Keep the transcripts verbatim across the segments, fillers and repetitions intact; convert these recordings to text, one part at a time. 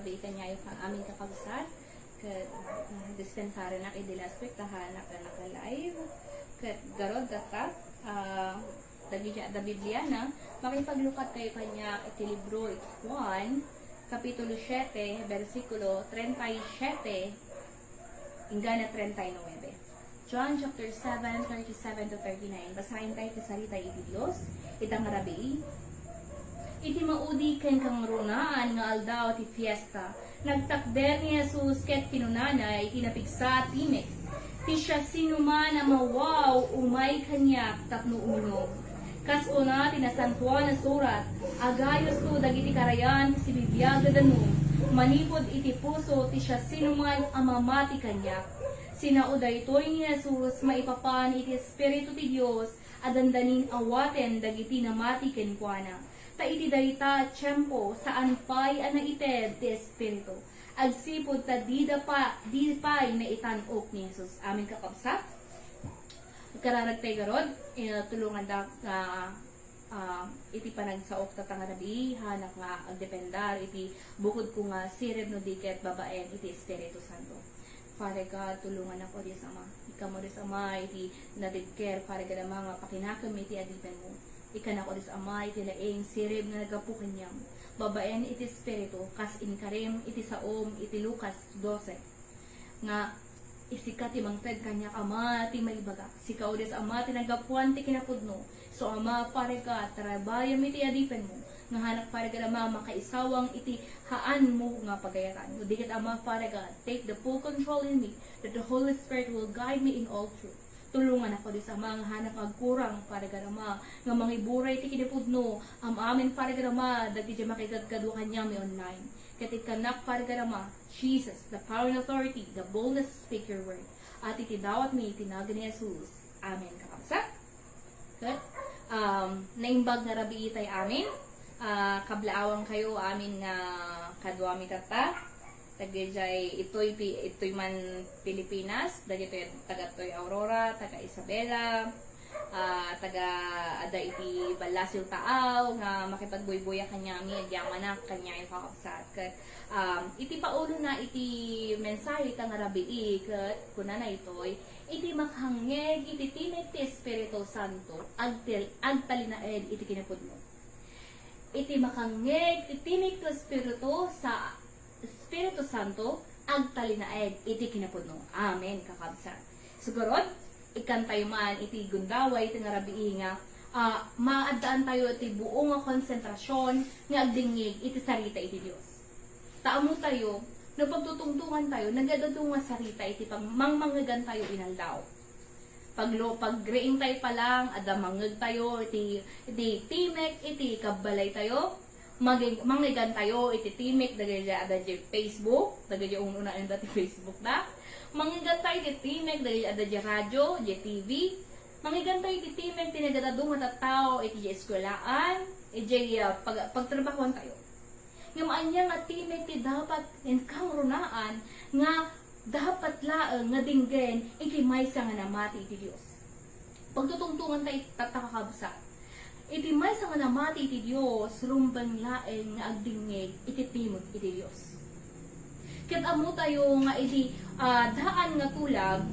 Kaniayo ka amin kakabsat, ket, ah, dispensarenak idi last week ta hanak a naka-live. Ket garud tatta, ah, dagiti adda Bibliana, makipaglukat kayo kaniak iti libro iti Juan, Kapitulo siete, bersikulo treinta y siete, inggana treinta y nueve. John chapter seven, thirty-seven to thirty-nine. Basaentayo ti sarita iti Dios ita nga rabii. Iti maudi ken kangrunaan nga aldaw ti fiesta, nagtakder ni Jesus ket kinunana iti napigsa a timek, "Ti siasinoman a mawaw, umay kaniak tapno uminom." Kas kuna ti Nasantoan a Surat, "Agayosto dagiti karayan ti sibibiag a danum manipud iti puso ti siasinoman a mamati kaniak." Sinao daytoy ni Jesus maipapan iti Espiritu ti Dios a dandanin awaten dagiti namati kenkuana. Ta iti dayta a tiempo, saan pay a naited ti Espiritu. Agsipud ta dida pa, di pay naitan-ok ni Jesus. Amen, kakabsat? Agkararag tayo garud, eh, tulungan da, ah, ah, iti panagsaok tatta nga rabii, hanak nga agdependar iti bukod ko nga sirib no di ket babaen iti Espiritu Santo. Father God, tulonganak, O Dios Ama. Ikam, O Dios Ama, iti natibker, Father God Ama, nga pakinakem iti adipenmo. Ikkanak, O Dios Ama, iti laeng sirib nga naggapu kaniam, babaen iti Espiritu, kas inkarim iti saom iti Lucas doce, nga isika ti mangted kaniak, Ama, ti maibaga. Sika, O Dios Ama, ti naggapuan ti kinapudno. So, Ama, Father God, tarabayam iti adipenmo, nga hanak, Father God, Ama, makaisawang iti haanmo nga pagayatan. No di ket, Ama, Father God, take the full control in me, that the Holy Spirit will guide me in all truth. Tulonganak, O Dios Ama, nga hanak nga agkurang, Father God, Ama, nga mangiburay ti kinapudno, am-amin, Father God, Ama, dagiti makigadkadua kaniami online. Ket ikkanak, Father God, Ama, Jesus, the power and authority, the boldness to speak your word. At iti dawatmi iti nagan ni Jesus. Amen. Kakabsat? Good. Um, naimbag nga rabii tay amin. Ah, kablaawan kayo amin nga kaduami tatta. Dagijay itoy pi-, itoy man Pilipinas, dagitoy taga toy Aurora, taga Isabela, ah, taga adda iti Balasiw Taaw nga makipagbuybuya kaniami, agyamanak kaniayo kakabsat. Ket, um, iti paulona iti mensahe ta nga rabii ket kunana itoy, iti makangngeg iti timek ti Espiritu Santo, agtel-, agtalinaed iti kinapudno. Iti makangngeg ti timek ti Espiritu sa Espiritu Santo, agtalinaed iti kinapudno. Amen, kakabsat. Sigurod, ikkantayo man iti gundaway iti nga rabii nga, ah, maaddaantayo iti buo nga konsentrasyon nga agdingngeg iti sarita iti Dios. Ta ammotayo, no pagtutungtongantayo, nagadu nga sarita iti pag-, mangmangegantayo inaldaw. Paglo-, pagriingtayo pa lang, adda mangngegtayo iti, iti timek iti kabbalaytayo. Magi-, mangngegantayo iti timek dagiti adda iti Facebook, dagiti un-unaenda ti Facebook da. Mangngegantayo iti timek dagiti adda iti radio, iti T V. Mangngegantayo iti timek ti nagadu nga tattao iti eskuelaan, iti, ah, pag-, pagtrabahoantayo. Ngem ania nga timek ti dapat ken kangrunaan nga dapat laeng nga dinggen iti maysa nga namati iti Dios? Pagtutungtongantayo tatta, kakabsat. Iti maysa nga namati iti Dios, rumbeng laeng nga agdingngeg iti timek iti Dios. Ket ammotayo nga idi, ah, daan nga tulag,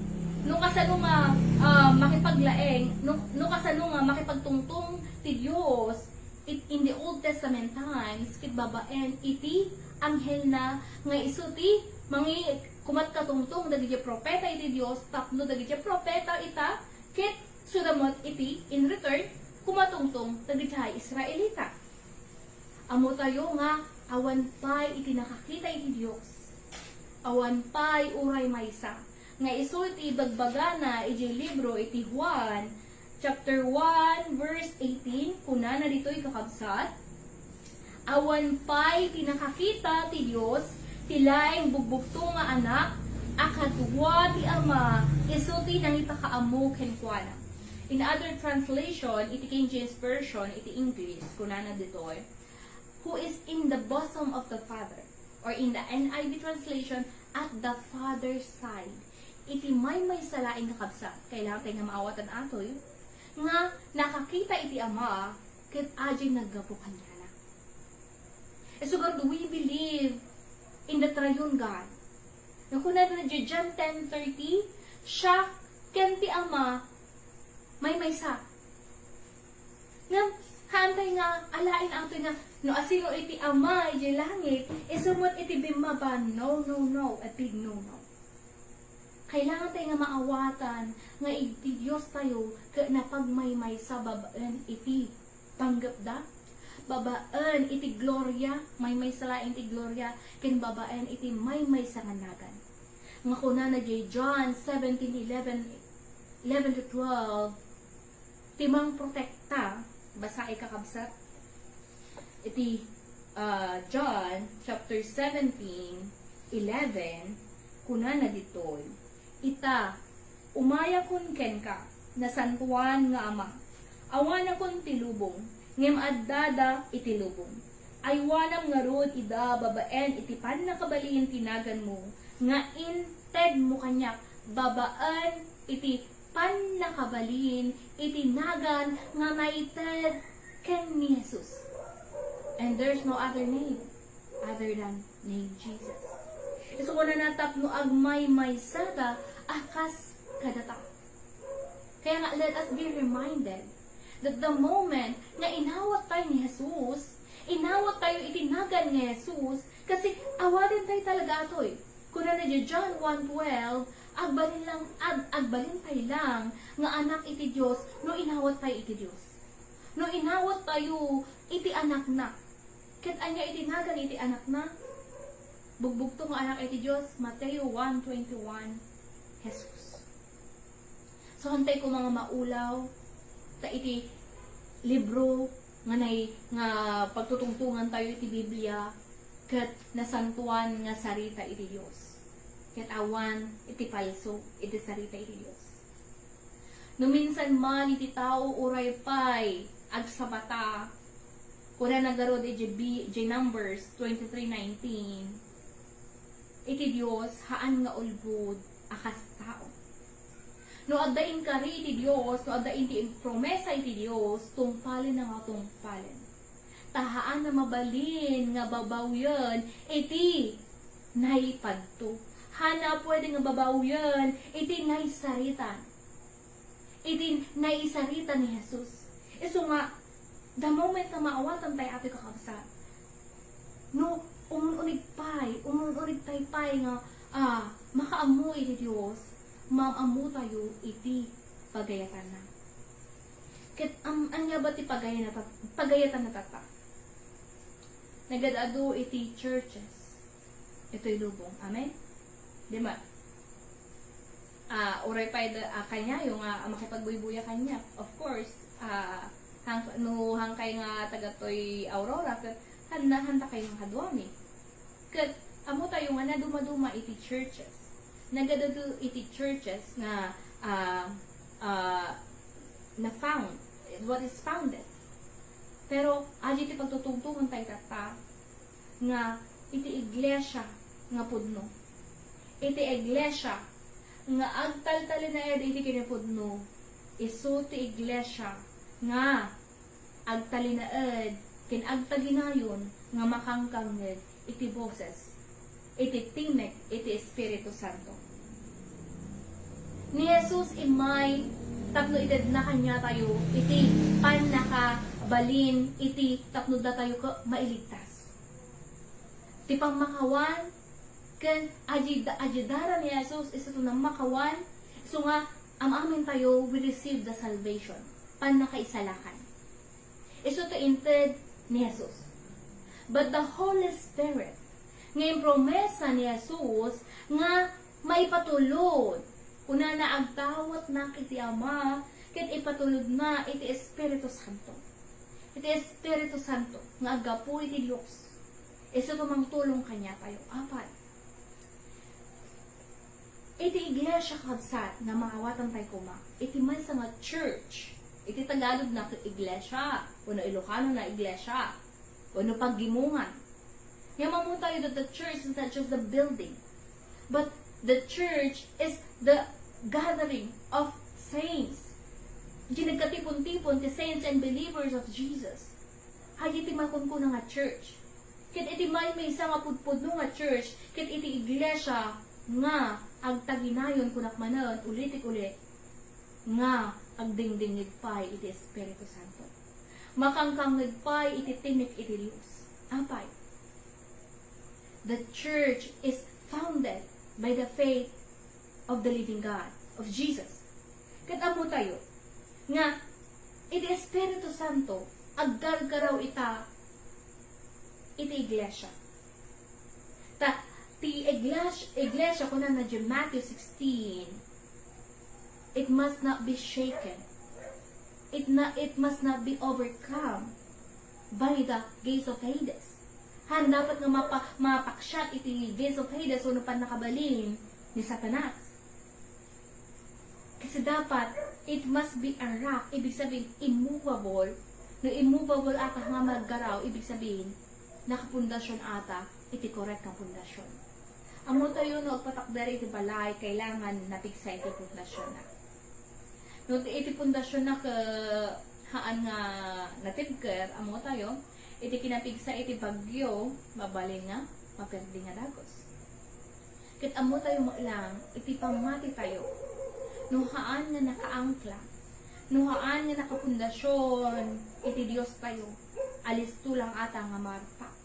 no kasano nga, ah, makipaglaeng, no, no kasano nga makipagtungtong ti Dios, it, in the Old Testament times, ket babaen iti anghelna nga isu ti mangi-, kumatkatungtong dagiti propeta iti Dios tapno dagiti propeta ita ket suda met iti, in return, kumatungtong dagiti Israelita. Ammotayo nga awan pay iti nakakita iti Dios. Awan pay uray maysa. Nga isu iti ibagbagana iti libro iti Juan, chapter one, verse eighteen, kunana ditoy, kakabsat, "Awan pay ti nakakita ti Dios, ti laeng bugbugto nga Anak, a kadua ti Ama, isu ti nangipakaammo kenkuana." In other translation, iti King James Version, iti English, kunana ditoy, "Who is in the bosom of the Father," or in the N I V translation, "at the Father's side." Iti maymaysa laeng, kakabsat, kailangan tayo nga maawatan atoy nga nakakita iti Ama ket adiay naggapu kaniana. Isu garud, we believe Karayon, God. Nakunana diay John ten thirty, "Siak ken ti Ama maymaysa." Ngem, haantay nga alaen atoy nga, no asino iti Ama idiay langit, isu met iti bimmaba. No, no, no, a big no, no. Kailangan tayo nga maawatan nga iti Dios tayo ket napagmaymaysa babaen iti panggepda, babaen iti gloria, maymaysa laeng ti gloria, ken babaen iti maymaysa nga nagan. Nga kunana diay John seventeen eleven, eleven to twelve, ti mangprotekta, basaek kakabsat, iti, ah, John chapter seventeen, eleven, kunana ditoy, "Ita, umayakon kenka, nasantoan nga Ama. Awanakon ti lubong, ngem addada iti lubong. Aywanam ngarud ida babaen iti pannakabalin ti naganmo nga intedmo kaniak, babaen iti pannakabalin iti nagan nga maited ken ni Jesus." And there's no other name other than name Jesus. Isu kunana tapno agmaymaysada a kas kadata. Kaya nga, let us be reminded that the moment nga inawat tayo ni Jesus, inawat tayo iti nagan ni Jesus, kasi awaten tayo talaga atoy. Kunana diay John one twelve, "Agbalin lang, ag-, agbalin tayo lang nga anak iti Dios no inawat tayo iti Dios." No inawat tayo iti anakna. Ket ania iti nagan iti anakna? Bugbugto nga anak iti Dios, Mateo one twenty-one, Jesus. So, haantay koma nga maulaw, ta iti libro nga nay-, nga pagtutungtungan tayo iti Biblia, ket nasantoan nga sarita iti Dios. Ket awan iti palso iti sarita iti Dios. No minsan man iti tao uray pay agsabata, kunana ngarud iti B-, iti Numbers twenty-three nineteen, iti Dios haan nga ulbod a kas tao. No adda inkari iti Dios, no adda iti promesa iti Dios, tungpalen nga tungpalen. Ta haan a mabalin nga babawian iti naipadto. Haan a pwede nga babawian iti naisaritan. Iti naisarita ni Jesus. Isu nga, the moment nga maawatan tayo, atoy kakabsat, no umun-unig pay, umun-unig tayo pay nga, ah, makaammo iti Dios, maam-ammo tayo iti pagayatanna. Ket am-, ania ba ti pagayana-, pagayatanna tatta? Nagad-adu iti churches. Itoy lubong. Amen? Di ba? Ah, uray pay da, ah, kaniayo nga, ah, makipagbuybuya kaniak. Of course, ah, hang-, no hangkay nga taga toy Aurora, ket hanna, hanta kayo nga kaduami. Ket, ammo tayo nga nadumaduma iti churches. Nagad-adu iti churches nga, ah, ah, na-found, what is founded. Pero, adi ti pagtutungtungan tayo tatta, nga iti iglesia nga pudno. Iti iglesia nga agtaltalinaed iti kinapudno, isu ti iglesia nga agtalinaed ken agtaginayon nga makangkangngeg iti boses, iti timek iti Espiritu Santo. Ni Jesus immay tapno itedna kaniatayo iti pannakabalin iti tapno datayo ket mailigtas. Ti pammakawan ken adi-, adidara ni Jesus, isu ti nammakawan, isu nga am-amin tayo, we receive the salvation, pannakaisalakan. Isu ti inted ni Jesus. But the Holy Spirit, nga impromesa ni Jesus nga maipatulod, kunana, "Agdawatnak iti Ama, ket ipatulodna iti Espiritu Santo." Iti Espiritu Santo nga aggapu iti Dios. Isu ti mangtulong kaniatayo. Apat, iti iglesia, kabsat, nga maawatan tayo koma, iti maysa nga church, iti Tagalog na iglesia, wenno Ilocano na iglesia, wenno paggimongan. Nga ammo tayo that the church is not just the building, but the church is the gathering of saints. Di nagkatipon-tipon ti saints and believers of Jesus. Haji ti makunkuna nga church. Ket iti maymaysa nga pudpudno nga church, ket iti iglesia nga agtaginayon, kunak manen, ulitek uli, nga agdingdingngeg pay iti Espiritu Santo. Makangkangngeg pay iti timek iti Dios. Apay? The church is founded by the faith of the living God, of Jesus. Ket ammotayo nga iti Espiritu Santo, aggargaraw ita iti iglesia. Ta, ti iglesia, iglesia, kunana diay Matthew sixteen, it must not be shaken. It, na, it must not be overcome by the gates of Hades. Han, dapat nga mapa-, mapaksiat iti gates of Hades wenno pannakabalin ni Satanas. Kasi dapat, it must be a rock, ibig sabihin, immovable. No immovable ata nga maggaraw, ibig sabihin, nakapundasion ata iti korek nga pundasion. Ammotayo, no agpatakder iti balay, kailangan napigsa iti pundasionna. No iti pundasionna ket haan nga natibker, ammotayo, iti kinapigsa iti bagyo, mabalin nga maperdi nga dagus. Ket ammotayo met lang iti pammatitayo, no haan nga nakaangkla, no haan nga nakapundasion iti Diostayo, alisto lang ata nga marpak.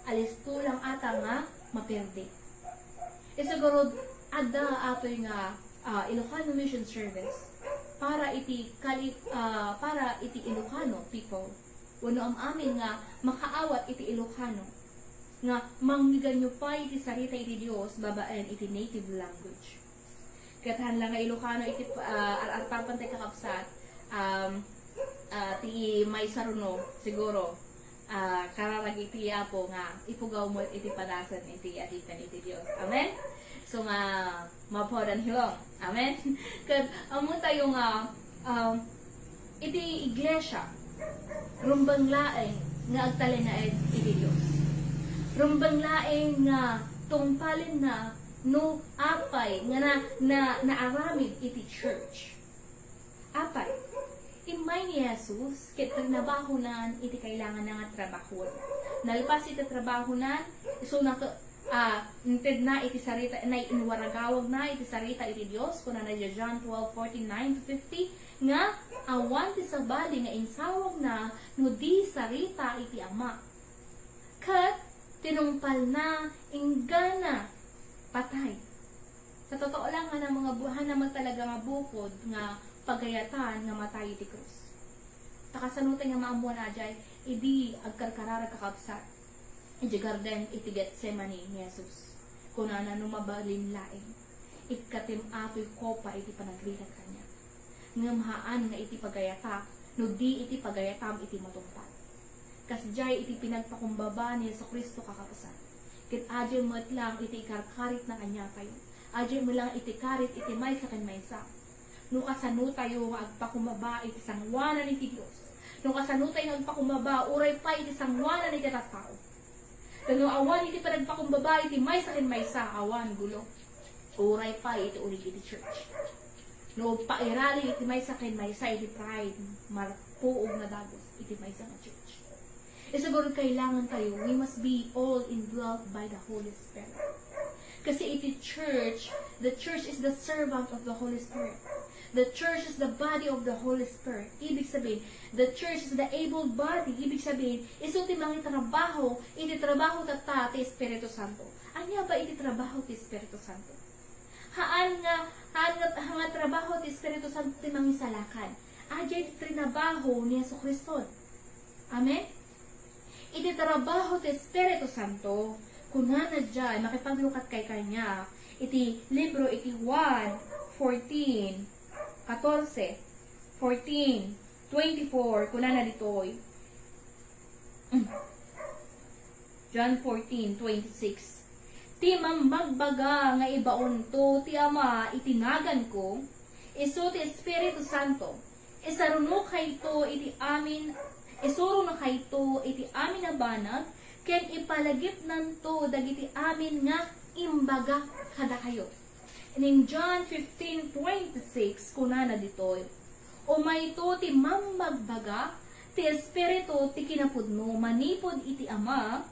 Alisto lang ata nga maperdi. Isiguro, adda atoy nga, ah, Ilocano Mission Service para iti Kali-, ah, para iti Ilocano people wenno am-amin nga makaawat iti Ilocano, nga mangngegyo pay iti sarita iti Dios babaen iti native language. Ket haan la nga Ilocano iti, ah, ar-artapan tayo, kakabsat, um, ah, ti maysa runo, siguro, ah, kararag iti Apo nga ipugaw mo iti padasen iti adipen iti Dios. Amen? So nga, mapuadan hilong. Amen? Ket ammotayo nga, um, iti iglesia, rumbeng laeng nga agtalinaed iti Dios. Rumbeng laeng nga tungpalenna no apay nga na, na, naaramid iti church. Apay, immay ni Jesus ket trinabahonan iti kailanganna nga trabahoen. Nalpas iti trabahonan, isuna ket, ah, intedna iti sarita, nay inwaragawagna iti sarita iti Dios, kunana iti John twelve forty-nine to fifty, nga awan ti sabali nga insawagna no di sarita iti Ama. Ket tinungpalna inggana patay. Sa totoo lang, haan a mga bu-, haan a talaga nga bukod nga pagayatan nga matay iti krus. Ta kasano tay nga maammoan a diay idi agkarkararag, kakabsat, idiay garden iti Getsemani ni Jesus. Kunana, no mabalin laeng, ikkatem atoy kopa iti panagrigat kaniak. Ngem haan nga iti pagayatak, no di iti pagayatam iti matungpal. Kasdiay iti pinagpakumbaba ni Jesu-Cristo, kakabsat. Ket adiay met lang iti ikarkaritna kaniatayo. Adiay met lang iti karit iti maysa ken maysa. No kasano tayo nga agpakumbaba iti sangoanan iti Dios. No kasano tayo nga agpakumbaba uray pay iti sangoanan iti tattao. Ket no awan iti panagpakumbaba iti maysa ken maysa, awan gulo. Uray pay iti unig iti church. No pairali iti maysa ken maysa iti pride, marpuog nga dagus iti maysa nga church. Isiguro kailangan tayo, we must be all indwelt by the Holy Spirit. Kasi iti church, the church is the servant of the Holy Spirit. The church is the body of the Holy Spirit. Ibig sabihin, the church is the able body. Ibig sabihin, isu ti mangitrabaho iti trabaho tatta ti Espiritu Santo. Ania ba iti trabaho ti Espiritu Santo? Haan nga, haan nga, haan nga trabaho ti Espiritu Santo ti mangisalakan. Adiay ti trinabaho ni Jesu-Cristo. Amen? Iti trabaho ti Espiritu Santo, kunana diay, makipaglukat kay kaniak iti libro iti Juan fourteen, katorse, fourteen, twenty-four, kunana ditoy. Mm. John fourteen twenty-six. Ti mammagbaga nga ibaonto ti Ama iti naganko, isu ti Espiritu Santo. Isarunokayto iti amin, isurunokayto iti amin a banag, ken ipalagipnanto dagiti amin nga imbaga kadakayo. Nin John fifteen twenty-six, kunana ditoy, Umayto ti mammagbaga, ti Espiritu ti kinapudno manipud iti Ama,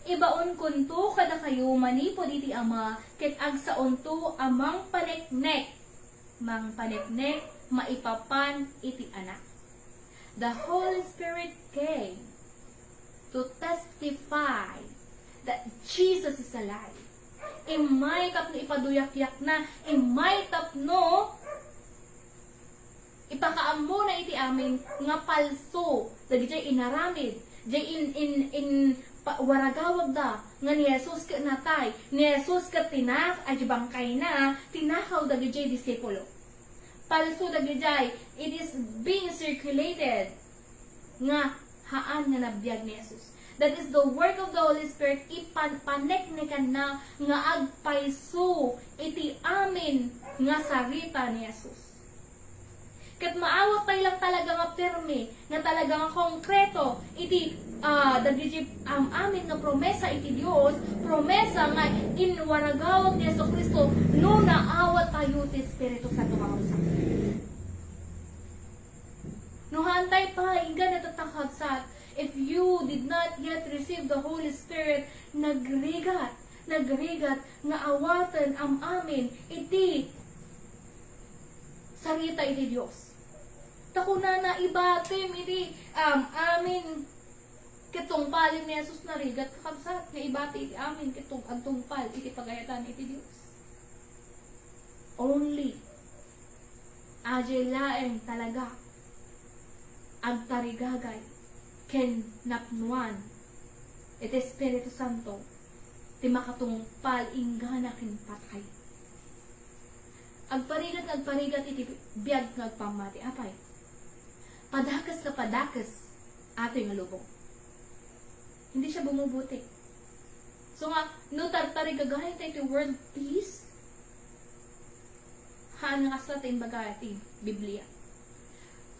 Ibaonkonto kadakayo manipud iti Ama, ket agsaonto a mangpaneknek, mangpaneknek maipapan iti Anak. The Holy Spirit came to testify that Jesus is alive. Immay tapno ipaduyakyakna, immay tapno ipakaammona iti amin nga palso dagiti inaramid, di in, in, in pa-, waragawagda nga ni Jesus ket natay, ni Jesus ket tinak-, a di bangkayna, tinakaw dagiti disipulo. Palso dagiti, it is being circulated nga haan nga nabiag ni Jesus. That is the work of the Holy Spirit, ipan-, paneknekanna nga agpayso iti amin nga sarita ni Jesus. Ket maawat pay lang talaga nga pirmi, nga talaga nga konkreto iti, ah, dagiti am-amin nga promesa iti Dios, promesa nga inwaragawag ni Jesu-Cristo no naawat tayo ti Espiritu Santo, mga kabsat. No haantay pa, inggana tatta, kabsat, if you did not yet receive the Holy Spirit, nagrigat, nagrigat nga awaten am-amin iti sarita iti Dios. Ta kunana, ibatim iti, um, amin ket tungpalen ni Jesus, narigat, kakabsat, nga ibati iti amin ket tung-, agtungpal iti pagayatan iti Dios. Only. Adiay laeng talaga agtarigagay ken napnuan iti Espiritu Santo ti makatungpal inggana ken patay. Agparigat nga agparigat iti biag nga agpammati. Apay? Padakes nga padakes atoy nga lubong. Hindi siya bumubuti. So nga, no tartarigagayan tayo iti world peace, haan nga kasla ti imbaga ti Biblia.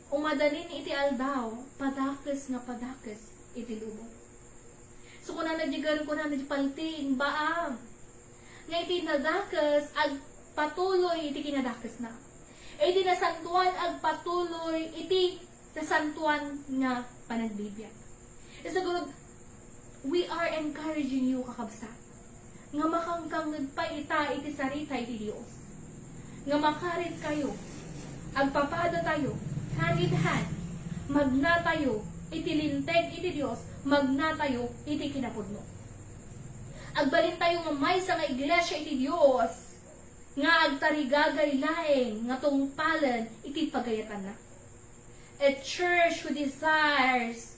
Umadalin iti aldaw, padakes nga padakes iti lubong. So, kunana di garo, kunana di palting, baam. Nga iti nadakes, agpatuloy iti kinadakesna. Iti nasantoan, agpatuloy iti nasantoan nga panagbibiag. Isagurod, we are encouraging you, kakabsat, nga makangkangngeg pay ita iti sarita iti Dios. Nga makarit kayo, agpapada tayo, hand in hand, magna tayo iti linteg iti Dios, magna tayo iti kinapudno. Agbalin tayo nga maysa nga iglesia iti Dios, nga agtarigagay laeng nga tungpalen iti pagayatanna. A church who desires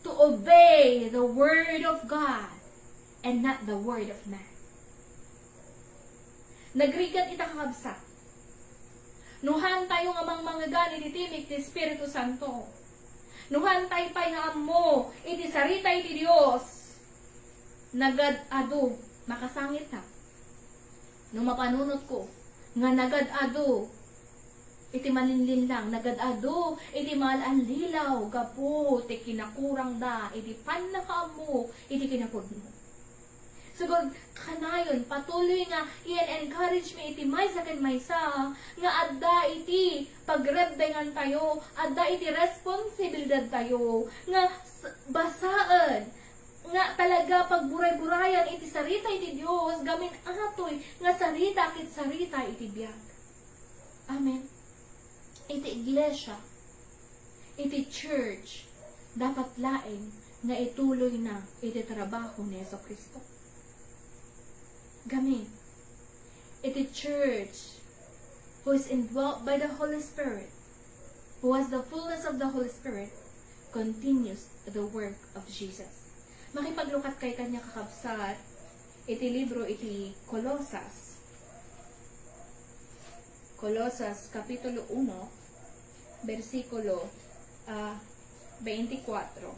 to obey the word of God and not the word of man. Nagrigat ita, kakabsat. No haan tayo nga mangmangegan iti timig ti Espiritu Santo, no haan tayo pay nga ammo iti sarita iti Dios, nagad-adu, makasangit ta. No mapanunotko nga nagad-adu iti malinlinlang, nagad-adu iti maal-allilaw gapu ti kinakurangda iti pannakaammo iti kinapudno. Siguro, kanayon, patuloy nga i-encourage mi iti maysa ken maysa nga adda iti pagrebbengan tayo, adda iti responsibilidad tayo nga s-, basaen, nga talaga pagburay-burayan iti sarita iti Dios, gamin atoy nga sarita ket sarita iti biag. Amen. Iti iglesia, iti church, dapat laeng nga ituloyna iti trabaho ni Jesu-Cristo. Gamin, iti church who is indwelt by the Holy Spirit, who has the fullness of the Holy Spirit, continues the work of Jesus. Makipaglukat kay kanya, kakabsat, iti libro iti Colosas. Colosas, Kapitulo uno, bersikulo, ah, twenty-four.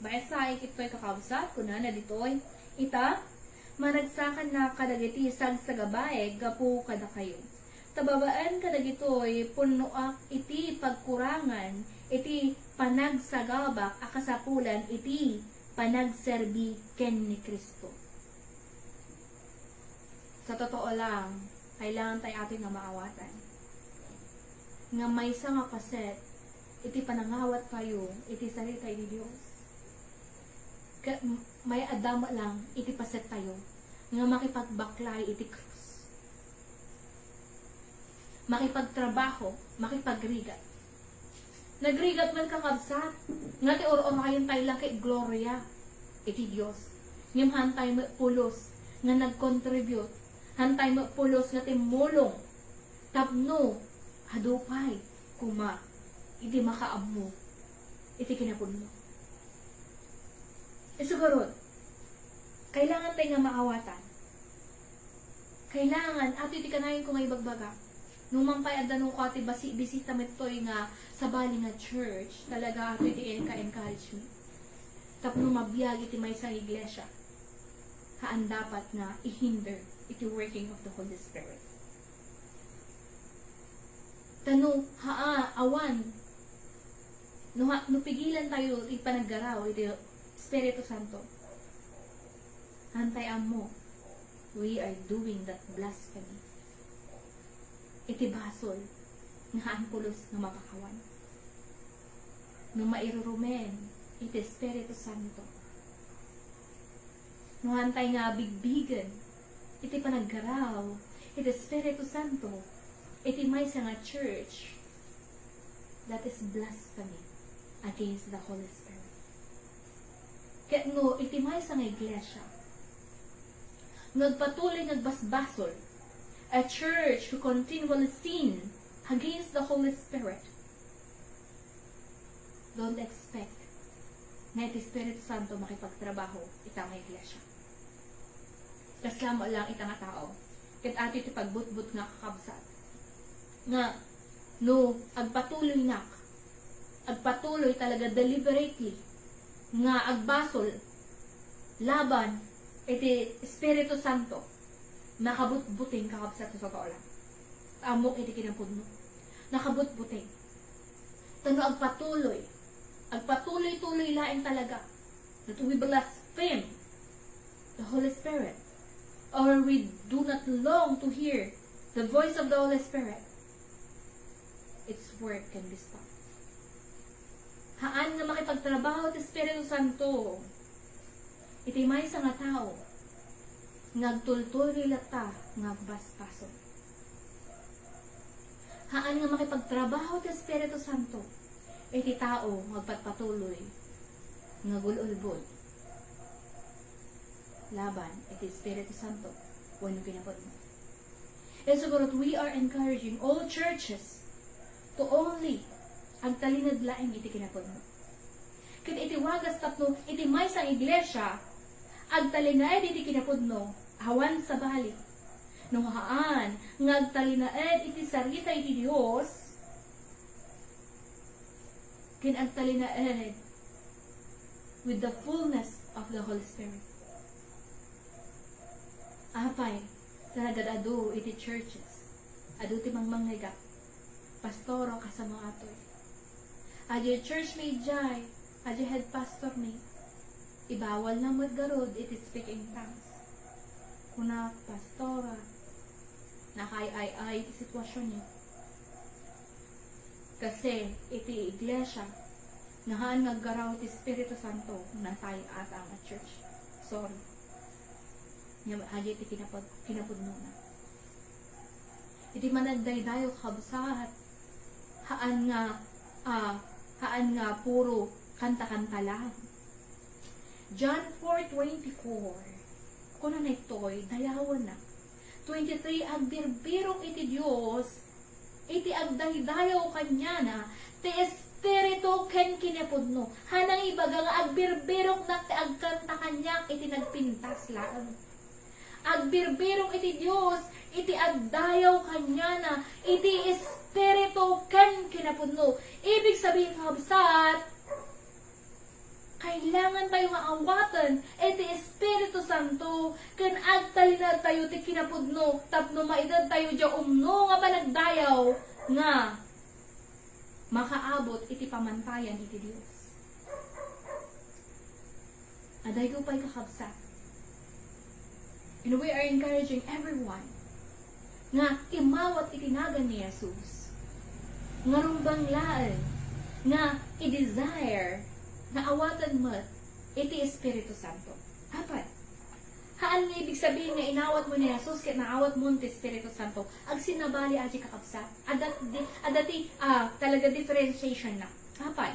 Baesaek ditoy, kakabsat, kunana ditoy, ita, managsakannak kadagiti sagsagabaek gapu kadakayo. Ta babaen kadagitoy, punnoak iti pagkurangan iti panagsagabak a kasapulan iti panagserbi ken ni Cristo. Sa totoo lang, kailangan tayo atin nga maawatan. nga maysa nga paset iti panangawat tayo iti sarita iti Dios. Ka-, may adama lang iti paset tayo nga makipagbaklay iti krus. Makipagtrabaho, makipagrigat. Nagrigat man, kakabsat, nga ti ur-urayen tayo lang ket gloria iti Dios. Ngem haantay met pulos nga nag-contribute, haantay met pulos nga timmulong tapno adu pay koma iti makaammo iti kinapudno. Isu garud, kailangan tayo nga maawatan. Kailangan, ato iti kanayon ko nga ibagbaga. Nung man pay adda no kua ti basi-, bisita met toy nga sabali nga church, talaga ato iti enka-, encouragement. Tapno mabiag iti maysa nga iglesia, haan dapat nga i-hinder iti working of the Holy Spirit. Tano, haa, awan. No, ha, no pigilan tayo iti panaggaraw iti Espiritu Santo, haantay ammo, we are doing that blasphemy. Iti basol nga haan pulos nga mapakawan. No mairurumen iti Espiritu Santo, no haantay nga bigbigen iti panaggaraw iti Espiritu Santo iti maysa nga church, that is blasphemy against the Holy Spirit. Ket no iti maysa nga iglesia nga agpatuloy nga agbasbasol, a church who continually sin against the Holy Spirit, don't expect nga iti Espiritu Santo makipagtrabaho ita nga iglesia. Kasla met lang ita nga tao ket ato iti pagbutbut nga, kakabsat, nga no agpatuloynak, agpatuloy talaga deliberately nga agbasol laban iti Espiritu Santo, nakabutbuteng, kakabsat, sa totoo lang. Ammok iti kinapudno. Nakabutbuteng. Tano agpatuloy, agpatuloy-tuloy laeng talaga that we blaspheme the Holy Spirit, or we do not long to hear the voice of the Holy Spirit, its work can be stopped. Haan nga makipagtrabaho ti Espiritu Santo iti maysa nga tao nga agtultuloy latta nga agbasbasol. Haan nga makipagtrabaho ti Espiritu Santo iti tao nga agpatpatuloy nga agul-ulbod laban iti Espiritu Santo wenno kinapudno. And so, we are encouraging all churches to only agtalinaed laeng iti kinapudno. Ket iti wagas tapno iti maysa nga iglesia agtalinaed iti kinapudno, awan sabali. No haan nga agtalinaed iti sarita iti Dios, ken agtalinaed with the fullness of the Holy Spirit. Apay, talaga adu iti churches, adu ti mangmangngegak, "Pastoro, kasano atoy? Adiay church mi idiay, adiay head pastor mi." Ibawalna met garud iti speak in tongues. Kuna, "Pastora, nakaay-ay-ay ti situasionyo." Kasi iti iglesia, no haan nga aggaraw ti Espiritu Santo, natay ata nga church. Sorry. Nya, adi ti kinapag-, kinapudnona. Iti managdaydayo, kabsat, haan nga, ah, haan nga puro kanta-kanta lang. John four twenty-four, kunana ditoy, dayawenna. Twenty-three, agbirbirok iti Dios, iti agdaydayaw kaniana, ti Espiritu ken kinapudno. Haan nga ibaga nga agbirbiroknak ti agkanta kaniak iti nagpintas laeng. Agbirbirok iti Dios, iti agdayaw kaniana, iti Espiritu ken kinapudno. Ibig sabihin, kabsat, kailangan tayo nga awaten iti Espiritu Santo ken agtalinaed tayo ti kinapudno tapno maited tayo diay umno nga panagdayaw nga makaabot iti pamantayan iti Dios. Adayko pay, kakabsat. And we are encouraging everyone nga imawat iti nagan ni Jesus. Ngarud bang laeng nga i-desire nga awaten met iti Espiritu Santo? Apay? Haan nga ibig sabihin nga inawatmo ni Jesus ket naawatmo ti Espiritu Santo. Agsinnabali a di kakabsat. Adda di, adda ti, ah, talaga differentiation na. Apay?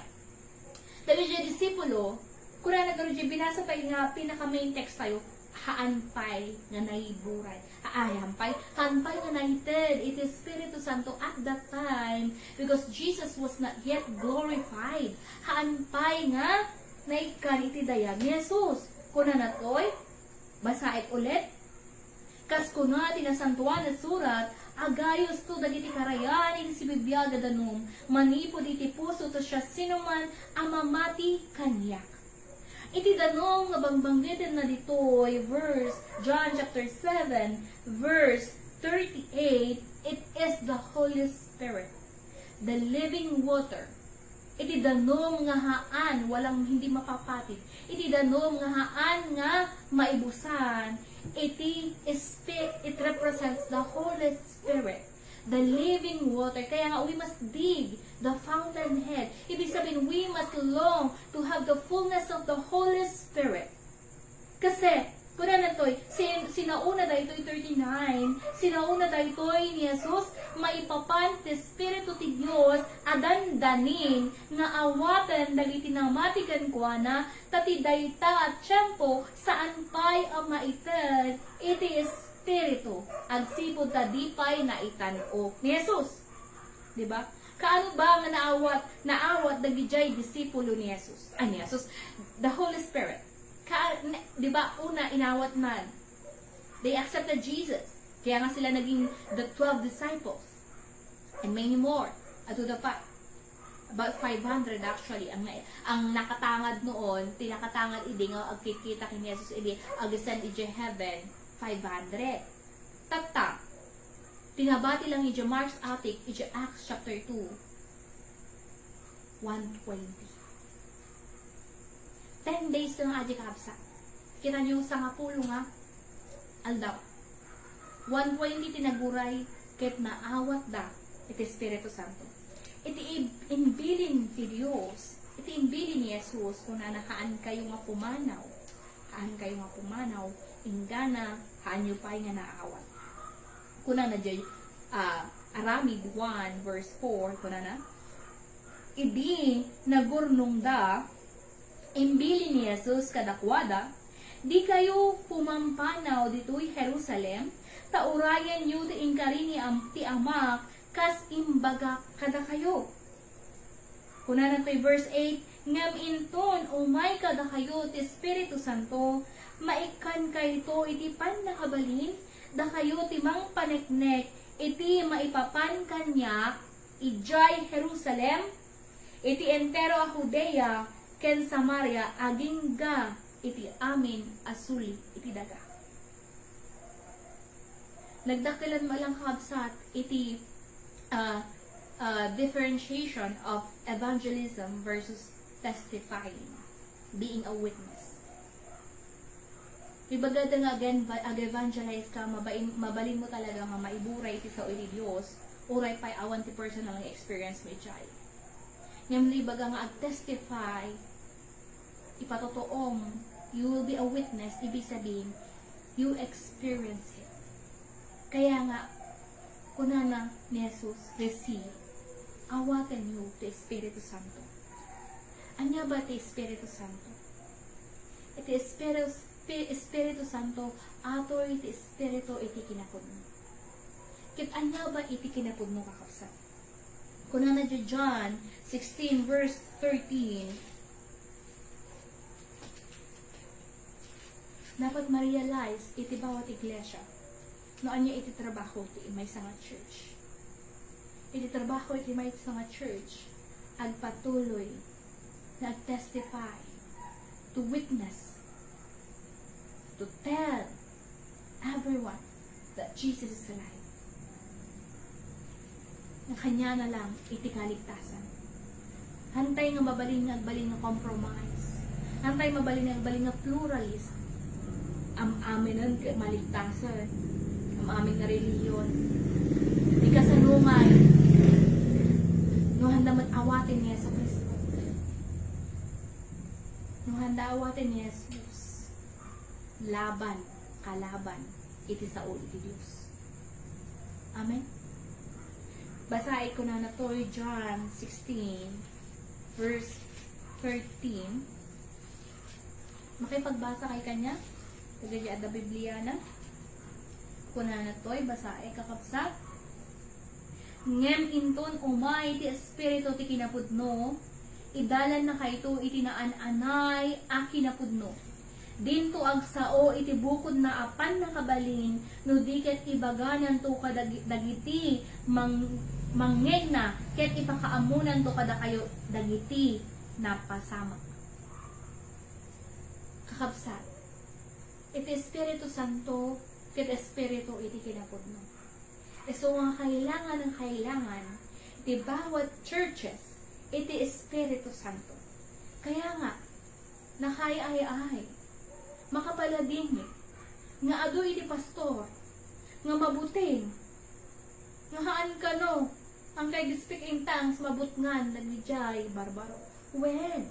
Dagiti disipulo, kunana ngarud diay binasa tayo nga pinaka-main text tayo, haan pay nga naiburay. Ay, haan pay, haan pay nga naited iti Espiritu Santo at that time because Jesus was not yet glorified. Haan pay nga naikkan iti dayag ni Jesus. Kunana toy, basaek ulit. Kas kuna ti Nasantoan a Surat, agayusto dagiti karayan iti sibibiag a danum manipud iti puso ti siasinoman a mamati kaniak. Iti danum nga bangbanggetenna ditoy, verse, John chapter seven, verse thirty-eight, it is the Holy Spirit, the living water. Iti danum nga haan, walang, hindi mapapatid. Iti danum nga haan nga maibusan, iti spi-, it represents the Holy Spirit, the living water. Kaya nga, we must dig the fountain head. Ibig sabihin, we must long to have the fullness of the Holy Spirit. Kasi, kunana toy, sin-, sinaona daytoy thirty-nine, sinaona daytoy ni Jesus, maipapan ti Espiritu ti Dios a dandanin nga awaten dagiti namati kenkuana, ta ti dayta a tiempo, saan pay a maited iti Espiritu, agsipud ta di pay naitan-ok ni Jesus. Di ba? Kaano ba nga naawat, naawat dagidiay disipulo ni Jesus? Ah, ni Jesus, the Holy Spirit. Ka, ne-, di ba, una, inawat man. They accepted Jesus. Kaya nga sila naging the twelve disciples. And many more. Adu da pa. About five hundred actually. Ang, ang nakatangad noon, ti nakatangad idi nga agkikita ken Jesus idi, ag-ascend idiay heaven, five hundred. Tatta, ti nabati lang idiay Mars Attack, idiay Acts chapter two, one twenty. Ten days lang adi, kabsa. Kita niyo, sangapulo nga aldaw. One twenty ti naguray ket naawatda iti Espiritu Santo. Iti ib-, imbilin ti Dios, iti imbilin ni Jesus, kunana, "Haankayo nga pumanaw. Haankayo nga pumanaw, inggana, haanyo pay nga naawat." Kunana diay, ah, Aramid one verse four, kunana, "Idi nagurnongda, imbilin ni Jesus kadakuada, 'Dikayo pumampanaw ditoy Jerusalem, ta urayenyo ti inkari ni Am-, ti Amak kas imbagak kadakayo.'" Kunana toy verse eight, "Ngem inton umay kadakayo ti Espiritu Santo, maikkankayto iti pannakabalin, dakayo ti mangpaneknek iti maipapan kaniak idiay Jerusalem, iti entero a Judea ken Samaria, agingga iti amin a suli iti daga." Nagdakkelan met lang, kabsat, iti, ah, ah, differentiation of evangelism versus testifying, being a witness. Ibagada nga again, ag-evangelize ka, mabain-, mabalin mo talaga nga maiburay iti sao iti Dios, uray pay awan ti personal nga experience mo idiay. Ngem no ibaga nga ag-testify, ipatotoom, you will be a witness, ibig sabihin, you experience it. Kaya nga, kunana ni Jesus, "Receive, awatenyo ti Espiritu Santo." Ania ba ti Espiritu Santo? Iti Espiritu, Espi-, Espiritu Santo, atoy ti Espiritu iti kinapudno. Ket ania ba iti kinapudno, kakabsat? Kunana diay John sixteen verse thirteen, dapat ma-realize iti bawat iglesia no ania iti trabaho ti maysa nga church. Iti trabaho iti maysa nga church, agpatuloy nga ag-testify, to witness, to tell everyone that Jesus is alive. Nga kaniana lang iti kaligtasan. Hantay nga mabalin nga agbalin nga compromise. Hantay mabalin nga agbalin nga pluralist. Am-aminen ket maligtasen. Am-amin nga relihiyon. Ikasanungay, No handa met awaten ni Jesu-Cristo. No handa awaten ni Jesus. Laban, kalaban, iti sao iti Dios. Amen? Basaen ko na natoy John sixteen, verse thirteen. Makipagbasa kay kaniak. Dagiti adda Bibliana. Kunana toy, basaek, kakabsat. Ngem inton umay ti Espiritu ti kinapudno, idalannakayto iti naan-anay a kinapudno. Dinto agsao iti bukodna a pannakabalin, no di ket ibagananto kadag-, dagiti mang-, mangngegna, ket ipakaammonanto kadakayo dagiti napasamak. Kakabsat, iti Espiritu Santo ket Espiritu iti kinapudno. Isu nga kailangan nga kailangan ti bawat churches iti Espiritu Santo. Kaya nga, nakaay-ay-ay, makapaladingit, nga adu iti pastor, nga mabuteng, nga haan kano, ang kay speak in tongues, mabutngan, dagijay barbaro. When?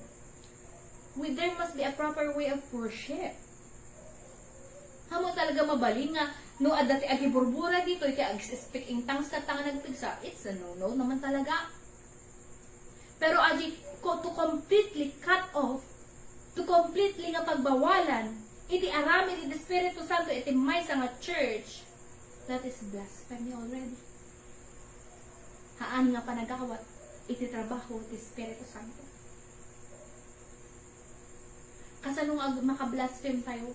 We, there must be a proper way of worship. Amo talaga mabalin nga no adda ti agiburbura ditoy ti ag-speak in tongues ket ta nga nagpigsa, it's a no-no naman talaga. Pero adi ko to completely cut off, to completely nga pagbawalan iti aramid iti Espiritu Santo iti maysa nga church, that is blasphemy already. Haan nga panagawat iti trabaho ti Espiritu Santo. Kasano nga ag-, makablaspheme tayo?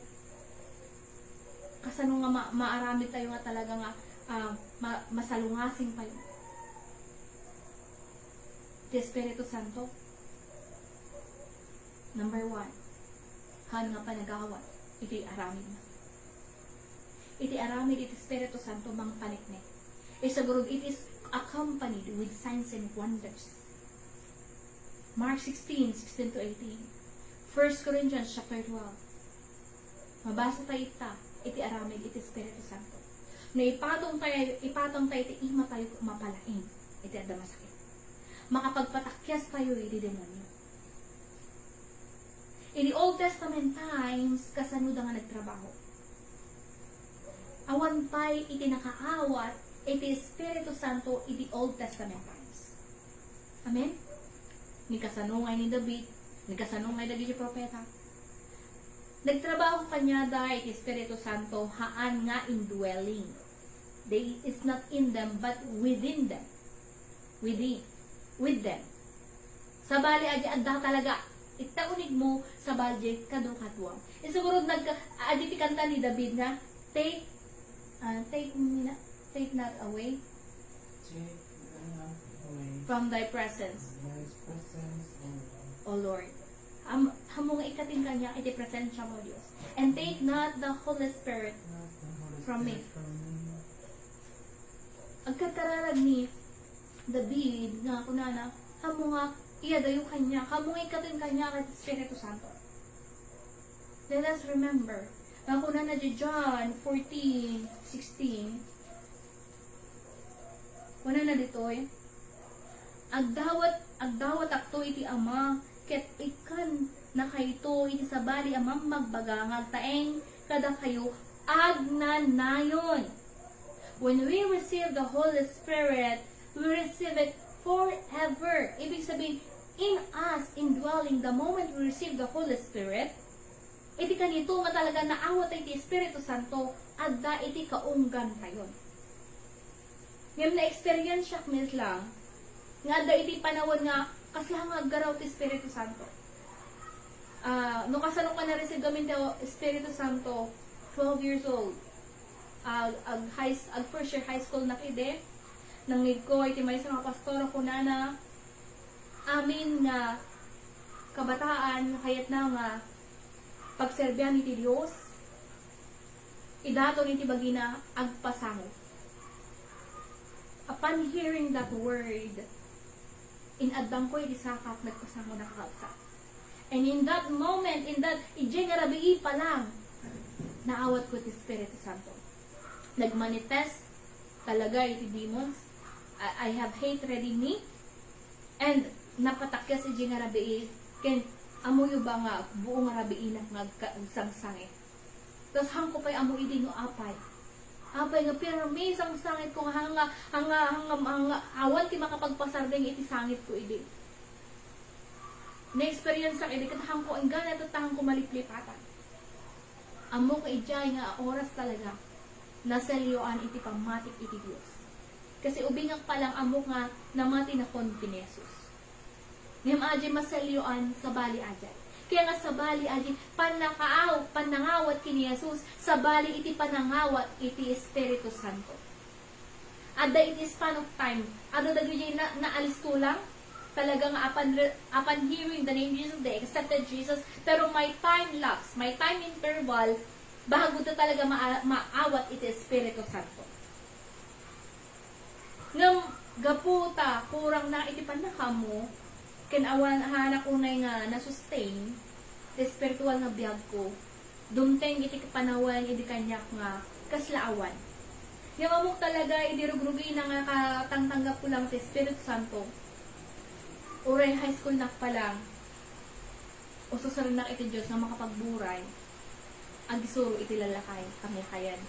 Kasano nga ma-, maaramid tayo nga talaga nga, ah, ma-, masalungasing tayo? Ti Espiritu Santo, number one, haan nga panagawat iti aramidna. Iti aramid iti Espiritu Santo, mangpaneknek. Isagurod, it is accompanied with signs and wonders. Mark sixteen, sixteen to eighteen. First Corinthians chapter twelve. Mabasa tayo ita, iti aramid iti Espiritu Santo. No ipatong tayo, ipatong tayo iti ima tayo, mapalaing iti adda masakit. Makapagpatakyas tayo iti demonyo. Iti Old Testament times, kasano da nga nagtrabaho? Awan pay iti nakaawat iti Espiritu Santo iti Old Testament times. Amen? Ni kasano ngay ni David, ni kasano ngay dagiti propeta. Nagtrabaho kaniada iti Espiritu Santo, haan nga indwelling. They, it's not in them, but within them. Within. With them. Sabali, adi adda talaga. Ita unigmo, sabali, kadukaduam. Siguro nagka-, adi ti kanta ni David nga, take, ah, take me not, take not away Take not away from thy presence, my presence, O Lord. O Lord. Am-, hammong ikkatin kaniak iti presensiam, O Dios. And take not the Holy Spirit from me. Not the Holy Spirit from me. Agkarkararag ni David nga kunana, hammong nga iadayo kaniak, hammong nga ikkatin kaniak ti Espiritu Santo. Let us remember, nga kunana di John fourteen sixteen, kunana ditoy, "Agdawat, agdawatakto iti Ama, ket ikkannakayto iti sabali a mammagbaga nga agtaeng kadakayo agnanayon." When we receive the Holy Spirit, we receive it forever. Ibig sabihin, in us, indwelling, the moment we receive the Holy Spirit, iti kanito nga talaga naawat iti Espiritu Santo, adda iti kaunggan tayon. Ngem na-experience-ak met lang nga adda iti panawen nga kasla nga aggaraw ti Espiritu Santo. Ah, no kasano nga na-receive amin ti Espiritu Santo, twelve years old. Ag, ag high, ag first year high school na idi, nangngegko iti maysa nga pastor, kunana, amin nga kabataan, kayatna nga pagserbian iti Dios, idaton iti bagina, agpasango. Upon hearing that word, in-addangko iti sakak, nagpasango, nakakabsat. And in that moment, in that, idiay nga rabii pa lang, naawat ko ti Espiritu Santo. Nagmanifest talaga iti demons. I, I have hatred in me. And napatakkas iti nga rabii, ken ammoyo ba nga buong rabiinak nga agka-, agsangsangit? Tas hangko pay ammo idi no apay. Apay nga pirmi sangsangitko nga hanga, hanga, hanga, hanga, awan ti makapagpasardeng iti sangitko idi. Na-experience-ak idi ket hangko inggana tatta hangko maliplipatan. Ammok nga idiay nga oras talaga, naselyoan iti pammatik iti Dios. Kasi ubingak pa lang ammok nga namati nakon ken ni Jesus. Ngem adi maselyoan, sabali adi. Kaya nga sabali adi, pannakaaw, pannangawat ken ni Jesus, sabali iti panangawat iti Espiritu Santo. Adda iti span of time, adda dagiti na, naalisto lang, talaga nga upon re-, upon hearing the name Jesus, they accepted Jesus, pero may time lapse, may time interval, bago ta talaga ma-, maawat iti Espiritu Santo. Ngem gapu ta kurang na iti pannakaammo, ken awan, haanak unay nga na-sustain ti espiritual nga biagko, dumteng iti panawen idi kaniak nga kasla awan. Ngem ammok talaga idi rugrugina nga katangtanggapko lang ti Espiritu Santo, uray high school nak pa lang, ususarennak iti Dios nga makapagburay, agisuro iti lalakay, panglakayan.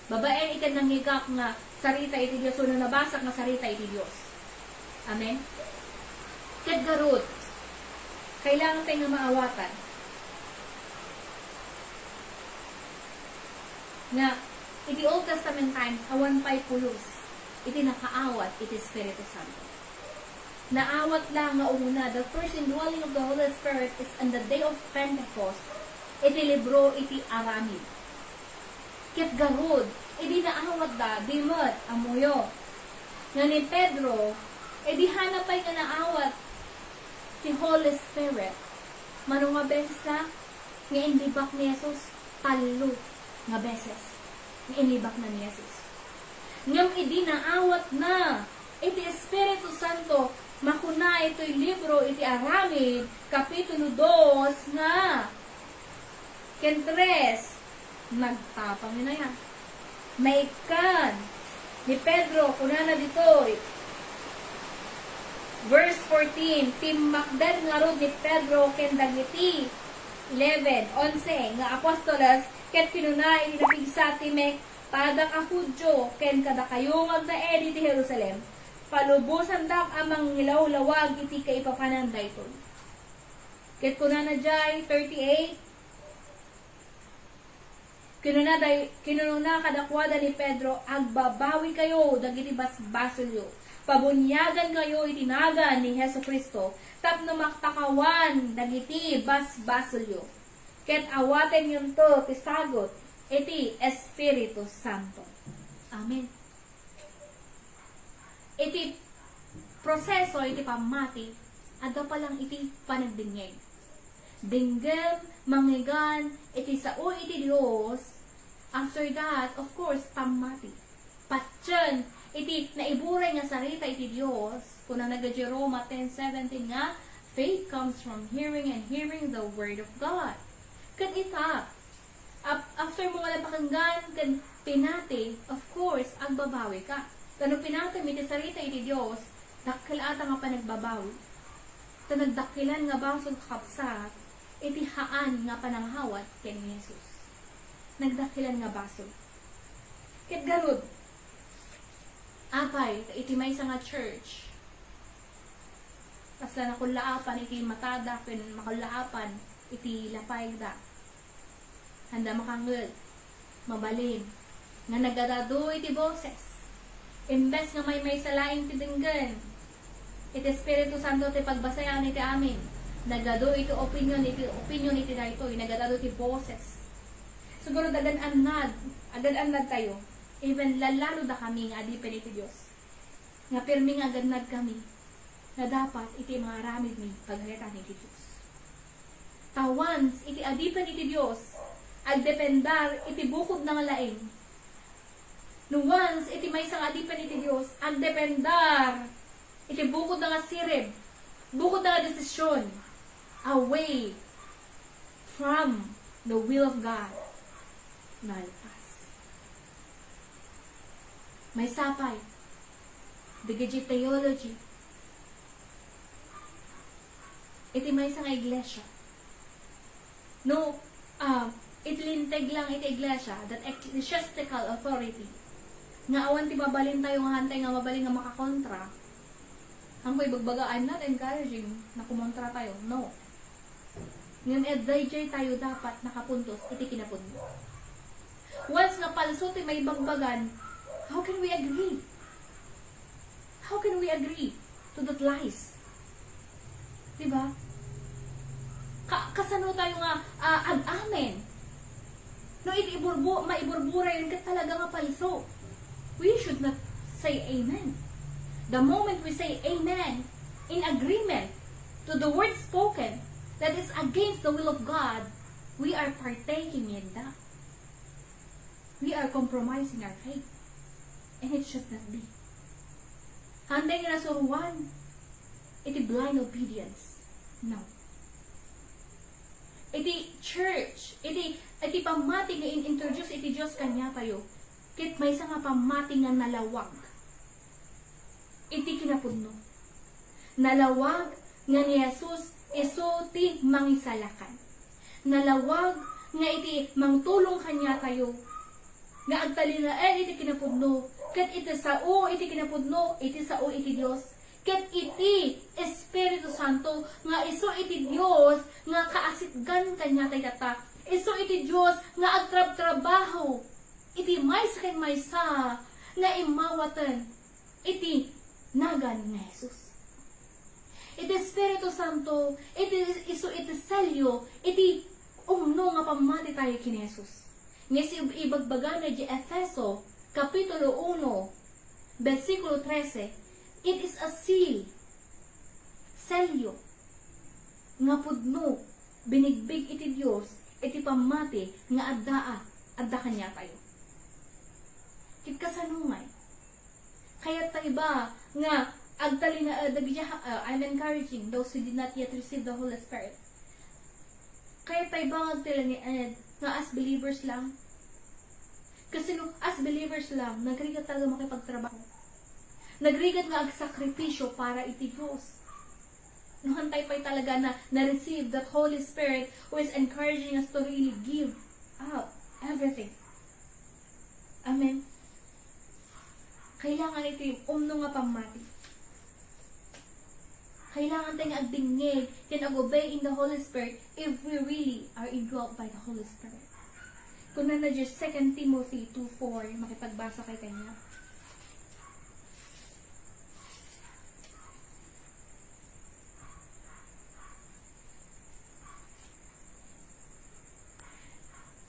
Babaen iti nangngegak nga sarita iti Dios, wenno nabasak nga sarita iti Dios. Amen? Ket garud, kailangan tayo nga maawatan nga iti Old Testament times, awan pay pulos iti nakaawat iti Espiritu Santo. Naawat la nga umuna, the first indwelling of the Holy Spirit is on the day of Pentecost, iti libro iti Aramid. Ket garud, idi naawatda, di met, ammoyo, nga ni Pedro, idi hana pay nga naawat ti Holy Spirit, mano nga beses na nga inlibak ni Jesus? Tallo nga beses nga inlibak na ni Jesus. Ngem idi naawat na iti Espiritu Santo, makuna itoy libro iti Aramid, Kapitulo dos nga ken tres, nagtapang yun na yan. Maikkan ni Pedro, kunana ditoy, verse fourteen, timmakder ngarud ni Pedro ken dagiti eleven, onse nga apostoles, ket kinuna iti napigsa ti mek, Padak a Judio, ken kadakayo nga agnaed iti Jerusalem, palubosandak a mangilawlawag iti kaipapanan daytoy. Ket kunana diay, thirty-eight, kinuna day-, kinunana kadakuada ni Pedro, "Agbabawikayo dagiti basbasolyo. Pabuniagankayo iti nagan ni Jesu-Cristo tapno mapakawan dagiti basbasolyo. Ket awatenyo ti sagut iti Espiritu Santo." Amen. Iti proseso iti pammati, adda pa lang iti panagdengngeg. Denggem, mangngegan iti sao iti Dios. After that, of course, pammati. Patien iti naiburay nga sarita iti Dios, kunana dagiti Roma ten seventeen nga, "Faith comes from hearing, and hearing the word of God." Ket ita, Af-, after mo nga napakanggan ken pinati, of course, agbabawi ka. Ta no pinatim iti sarita iti Dios, dakkel ata nga panagbabawi. Ta nagdakkelan nga basol, kakabsat, iti haan nga panangawat ken ni Jesus. Nagdakkelan nga basol. Ket garud, apay, ta iti maysa nga church, kasla nakullaapan iti matada ken makullaapan iti lapayda. Anda makangngeg, mabalin, nga nagadu iti boses. Imbes nga maymaysa laeng ti denggen, iti Espiritu Santo ti pagbasayan iti amin. Nagadu iti opinion, iti opinion iti daytoy, nagadu iti boses. Siguro agan-annad, agan-annad tayo. Even lallalo da kami nga adipen iti Dios. Nga pirmi nga agannad kami nga dapat iti mga aramid mi pagaritan iti Dios. Ta once iti adipen iti Dios, agdependar iti bukod na nga laing. No once iti maysa nga adipen iti Dios, agdependar iti bukod na nga sirib, bukod na nga desisyon, away from the will of God, nalpas. Maysa pay, dagiti theology, iti maysa nga iglesia. No, ah, iti linteg lang iti iglesia, that ecclesiastical authority, nga awan ti mabalintayo nga hantay nga mabalin nga makakontra, haanko ibagbaga, I'm not encouraging na kumontra tayo. No. Ngem daydiay tayo dapat nakapuntos iti kinapudno. Once nga palso ti maibagbagan, how can we agree? How can we agree to that lies? Di ba? Ka-, kasano tayo nga, ah, ag-amen? No, iti iburbu-, maiburburayen ket talaga nga palso. We should not say amen. The moment we say amen in agreement to the word spoken that is against the will of God, we are partaking in that. We are compromising our faith. And it should not be. Hantay nga nasuroan iti blind obedience. No. Iti church, iti, iti pammati nga in-introduce iti Dios kaniatayo, ket maysa nga pammati nga nalawag iti kinapudno. Nalawag nga ni Jesus isu ti mangisalakan. Nalawag nga iti mangtulong kaniatayo nga agtalinaed iti kinapudno, ket iti sao iti kinapudno, iti sao iti Dios, ket iti Espiritu Santo nga isu iti Dios nga kaasitgan kaniatayo tatta. Isu iti Dios nga agtrabtrabaho iti maysa ken maysa nga immawaten iti nagan ni Jesus. Iti Espiritu Santo, iti isu iti selyo, iti umno nga pammati tayo ken Jesus. Nga si ibagbagana iti Efeso, Kapitulo uno, bersikulo trese, it is a seal, selyo, nga pudno, binigbig iti Dios, iti pammati nga adda, adda kaniatayo. Ket kasano ngay? Kayat tayo ba nga agtalinaed dagiti, uh, I'm encouraging those who did not yet receive the Holy Spirit. Kayat tayo ba nga agtalinaed nga as believers lang? Kasi no as believers lang, nagrigat talaga makipagtrabaho. Nagrigat nga agsakripisyo para iti Dios. No hantay pay talaga na na-receive that Holy Spirit who is encouraging us to really give up everything. Amen. Kailangan iti umno nga pammati. Kailangan tayo nga agdingngeg ken ag-obey in the Holy Spirit if we really are indwelt by the Holy Spirit. Kunana iti Second Timothy two four, makipagbasa kay kanya.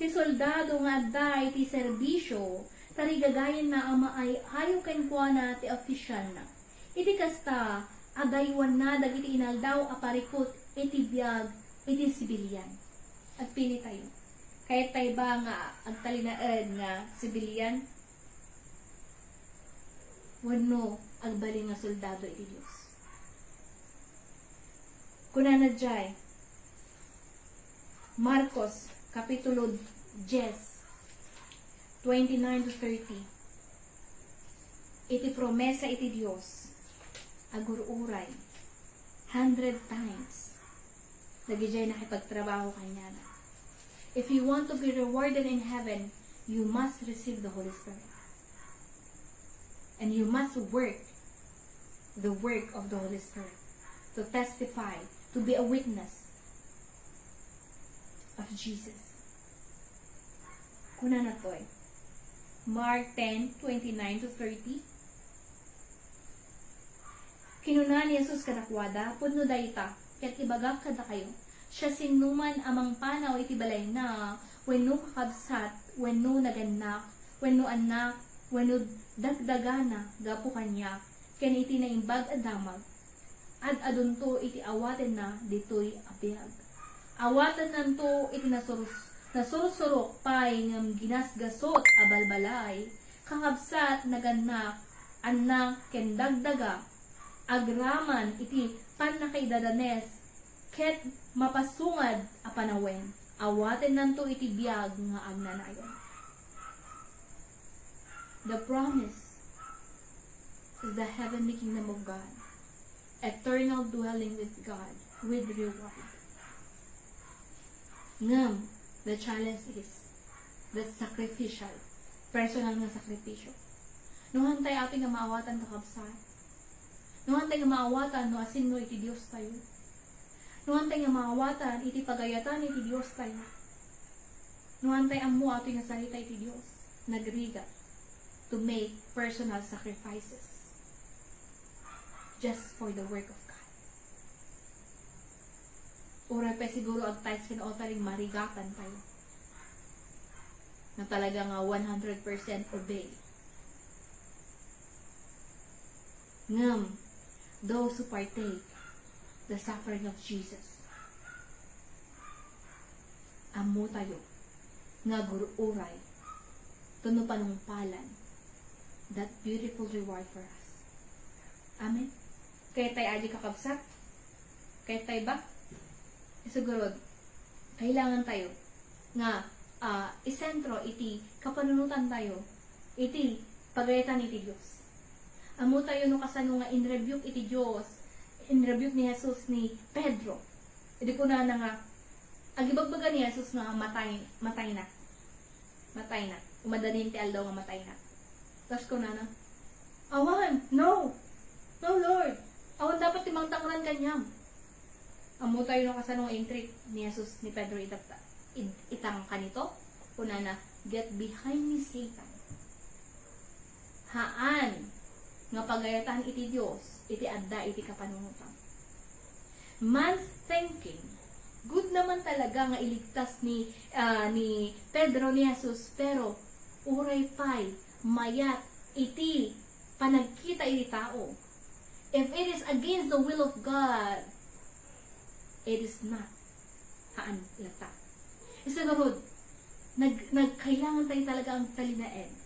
Ti soldado nga adda iti serbisio, tarigagayanna a maay-ayo kenkuana ti ofisialna. Iti kasta, adaywanna dagiti inaldaw a parikut iti biag iti sibilian. Agpili tayo. Kayat tayo ba nga agtalinaed nga sibilian? Wenno agbalin nga soldado iti Dios? Kunana jay, Marcos, Kapitulo diyes, twenty-nine to thirty, iti promesa iti Dios, agur-uray, hundred times, dagijay nakipagtrabaho kaniana. If you want to be rewarded in heaven, you must receive the Holy Spirit. And you must work the work of the Holy Spirit to testify, to be a witness of Jesus. Kunana toy, Mark ten twenty-nine to thirty. Kinuna ni Jesus kadakuada, "Pudno dayta, ket ibagak kadakayo, siasinoman a mangpanaw iti balayna, wenno kakabsat, wenno nagannak, wenno annak, wenno dagdagana gapu kaniak, ken iti Naimbag a Damag, ad-adunto iti awatenna ditoy a biag. Awatennanto iti nasurus-, nasursurok pay ngem ginasgasut a balbalay, kakabsat, nagannak, annak, ken dagdaga, agraman iti pannakaidadanes ket mapasungad a panawen. Awatennanto iti biag nga agnanayon." The promise is the heavenly kingdom of God, eternal dwelling with God, with reward. Ngem, the challenge is the sacrificial, personal nga sakripisyo. No hantay atoy nga maawatan, kakabsat. No hantay nga maawatan no asinno iti Dios tayo. No hantay nga maawatan iti pagayatan iti Dios tayo. No hantay ammo atoy nga sarita iti Dios, nagrigat to make personal sacrifices just for the work of God. Uray pay siguro ag tithes and offering, marigatan tayo. Na talaga nga one hundred percent obey. Ngem, those who partake the suffering of Jesus, ammo tayo nga agur-uray tapno panungpalan that beautiful reward for us. Amen. Kayat tay adi, kakabsat? Kayat tay ba? Siguro, kailangan tayo nga, ah, isentro iti kapanunotan tayo iti pagayatan iti Dios. Ammo tayo no kasano nga in-rebuke iti Dios, in-rebuke ni Jesus ni Pedro. Idi kunana nga, agibagbaga ni Jesus nga matay, matayna. Matayna. Umadanin ti aldaw nga matayna. Tapos kunana, "Awan! No! No, Lord! Awan dapat ti mangtangran kaniam." Ammo tayo no kasano nga in-treat ni Jesus ni Pedro ita, it-, itang kanito? Kunana, "Get behind me, Satan." Haan nga pagayatan iti Dios iti adda iti kapanunotam. Man's thinking, good naman talaga nga iligtas ni, ah, ni Pedro ni Jesus, pero uray pay mayat iti panagkita iti tao. If it is against the will of God, it is not. Haan latta. Isu ngarud, nag-, nagkailangan tayo talaga ang talinaed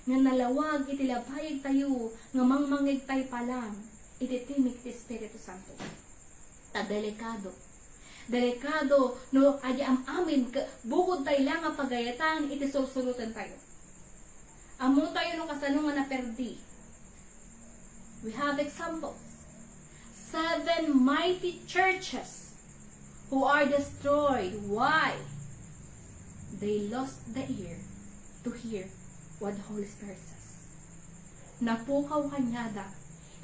nga nalawag iti lapayag tayo nga mangmangngeg tayo pa lang iti timig ti Espiritu Santo. Ta delikado. Delikado no adi am-amin ke-, bukod tayo lang nga pagayatan iti sursuroten tayo. Ammo tayo no kasano nga naperdi. We have examples. Seven mighty churches who are destroyed. Why? They lost the ear to hear what the Holy Spirit says. Napukaw kaniada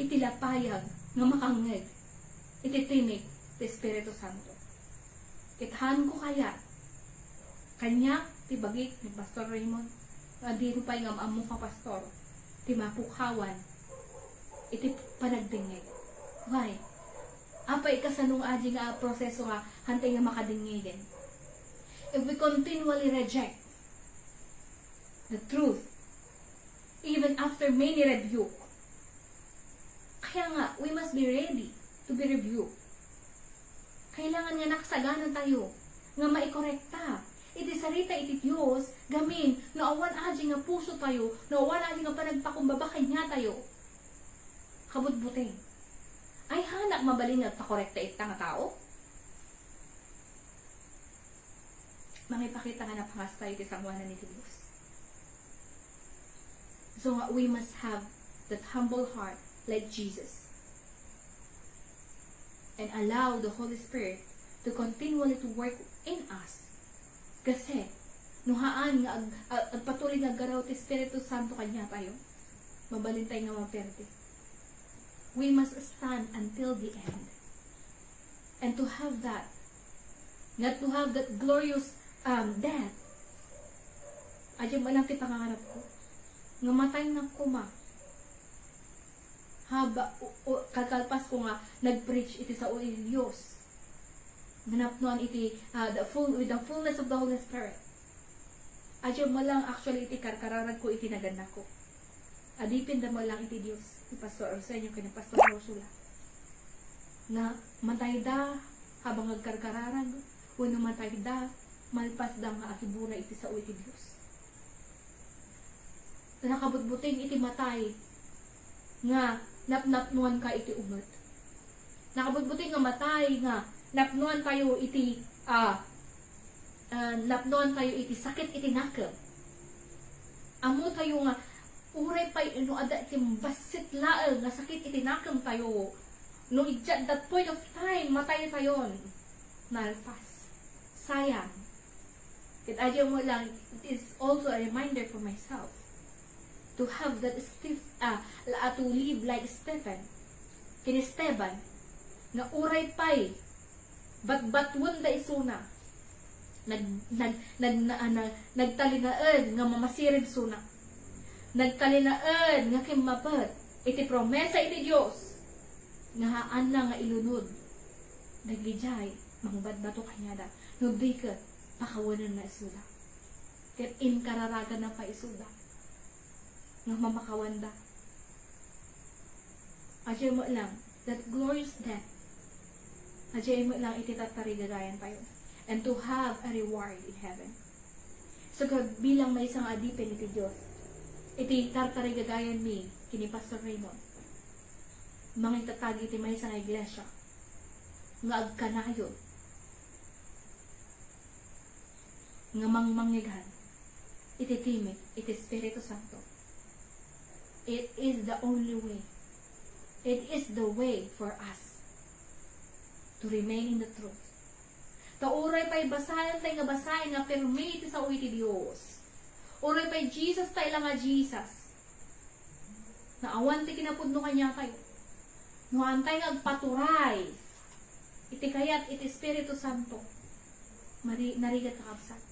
iti lapayag nga makangngeg iti timig ti Espiritu Santo. Ket haanko kayat, kaniak ti bagik ni Pastor Raymond, nga dino pay nga am-ammo ka, Pastor, ti mapukawan iti panagdingngeg. Why? Apay kasano nga adi nga proseso nga hantay nga makadingngegen? If we continually reject the truth, even after many rebuke, kaya nga, we must be ready to be rebuked. Kailangan nga naksagana tayo nga maikorekta iti sarita iti Dios gamin no awan adi nga puso tayo, no awan adi nga panagpakumbaba kaniatayo. Kabutbuteng, ay, haanak mabalin nga agpakorekta ita nga tao? Mangipakita nga napangastayo ti sangoanan iti Dios. So nga, we must have that humble heart like Jesus and allow the Holy Spirit to continually to work in us. Kasi, no haan nga ag-, ag-, agpatuloy nga aggaraw ti Espiritu Santo kaniatayo, mabalin tayo nga maperde. We must stand until the end. And to have that, not to have that glorious, um, death. Adi man lang ti pangarap ko. Nga matay na koma. Haba, o, o, kakalpas ko nga nag-preach iti sao iti Dios. Nga napnuan iti, ah, the full, with the fullness of the Holy Spirit. Adi man lang actually iti karkararag ko iti nagannak ko. Adipenda man lang iti Dios, ni Pastor Arsenio ken ni Pastor Ursula. Nga matayda habang agkarkararag, wenno matayda, malpasda nga agibura iti sao iti Dios. Nakabutbuteng iti matay nga napnapnuan ka iti unget. Nakabutbuteng nga matay nga napnuan tayo iti, ah, ah, napnuan tayo iti sakit iti nakem. Ammo tayo nga uray pay no adda iti bassit laeng nga sakit iti nakem tayo, No idiay at that point of time, matay tayon. Nalpas. Sayang. Ket adiay met lang, it is also a reminder for myself to have that Steph-, ah, la-, to live like Stephen. Ken Esteban, nga uray pay batbatuenda isuna, nag-, nag-, nag-, na-, na-, nagtalinaed nga mamasirig isuna. Nagtalinaed nga kimmapet iti promesa iti Dios nga haanna nga ilunod dagiti mangbatbato kaniada, no di ket pakawanenna isuda. Ket inkararaganna pay isuda nga mamakawanda. Adiay met lang, that glorious death. Adiay met lang iti tartarigagayan tayo. And to have a reward in heaven. So, bilang maysa nga adipen iti Dios, iti tartarigagayan mi ken ni Pastor Raymond, mangitatag iti maysa nga iglesia nga agkanayon nga mangmangigan iti timid iti Espiritu Santo. It is the only way. It is the way for us to remain in the truth. Ta uray pay basaentayo nga basaen nga pirmi iti sao iti Dios. Uray pay Jesus tayo lang nga Jesus. Nga awan ti kinapudno kaniatayo. No haantay nga agpaturay iti kayat iti Espiritu Santo, mari-, narigat, kakabsat.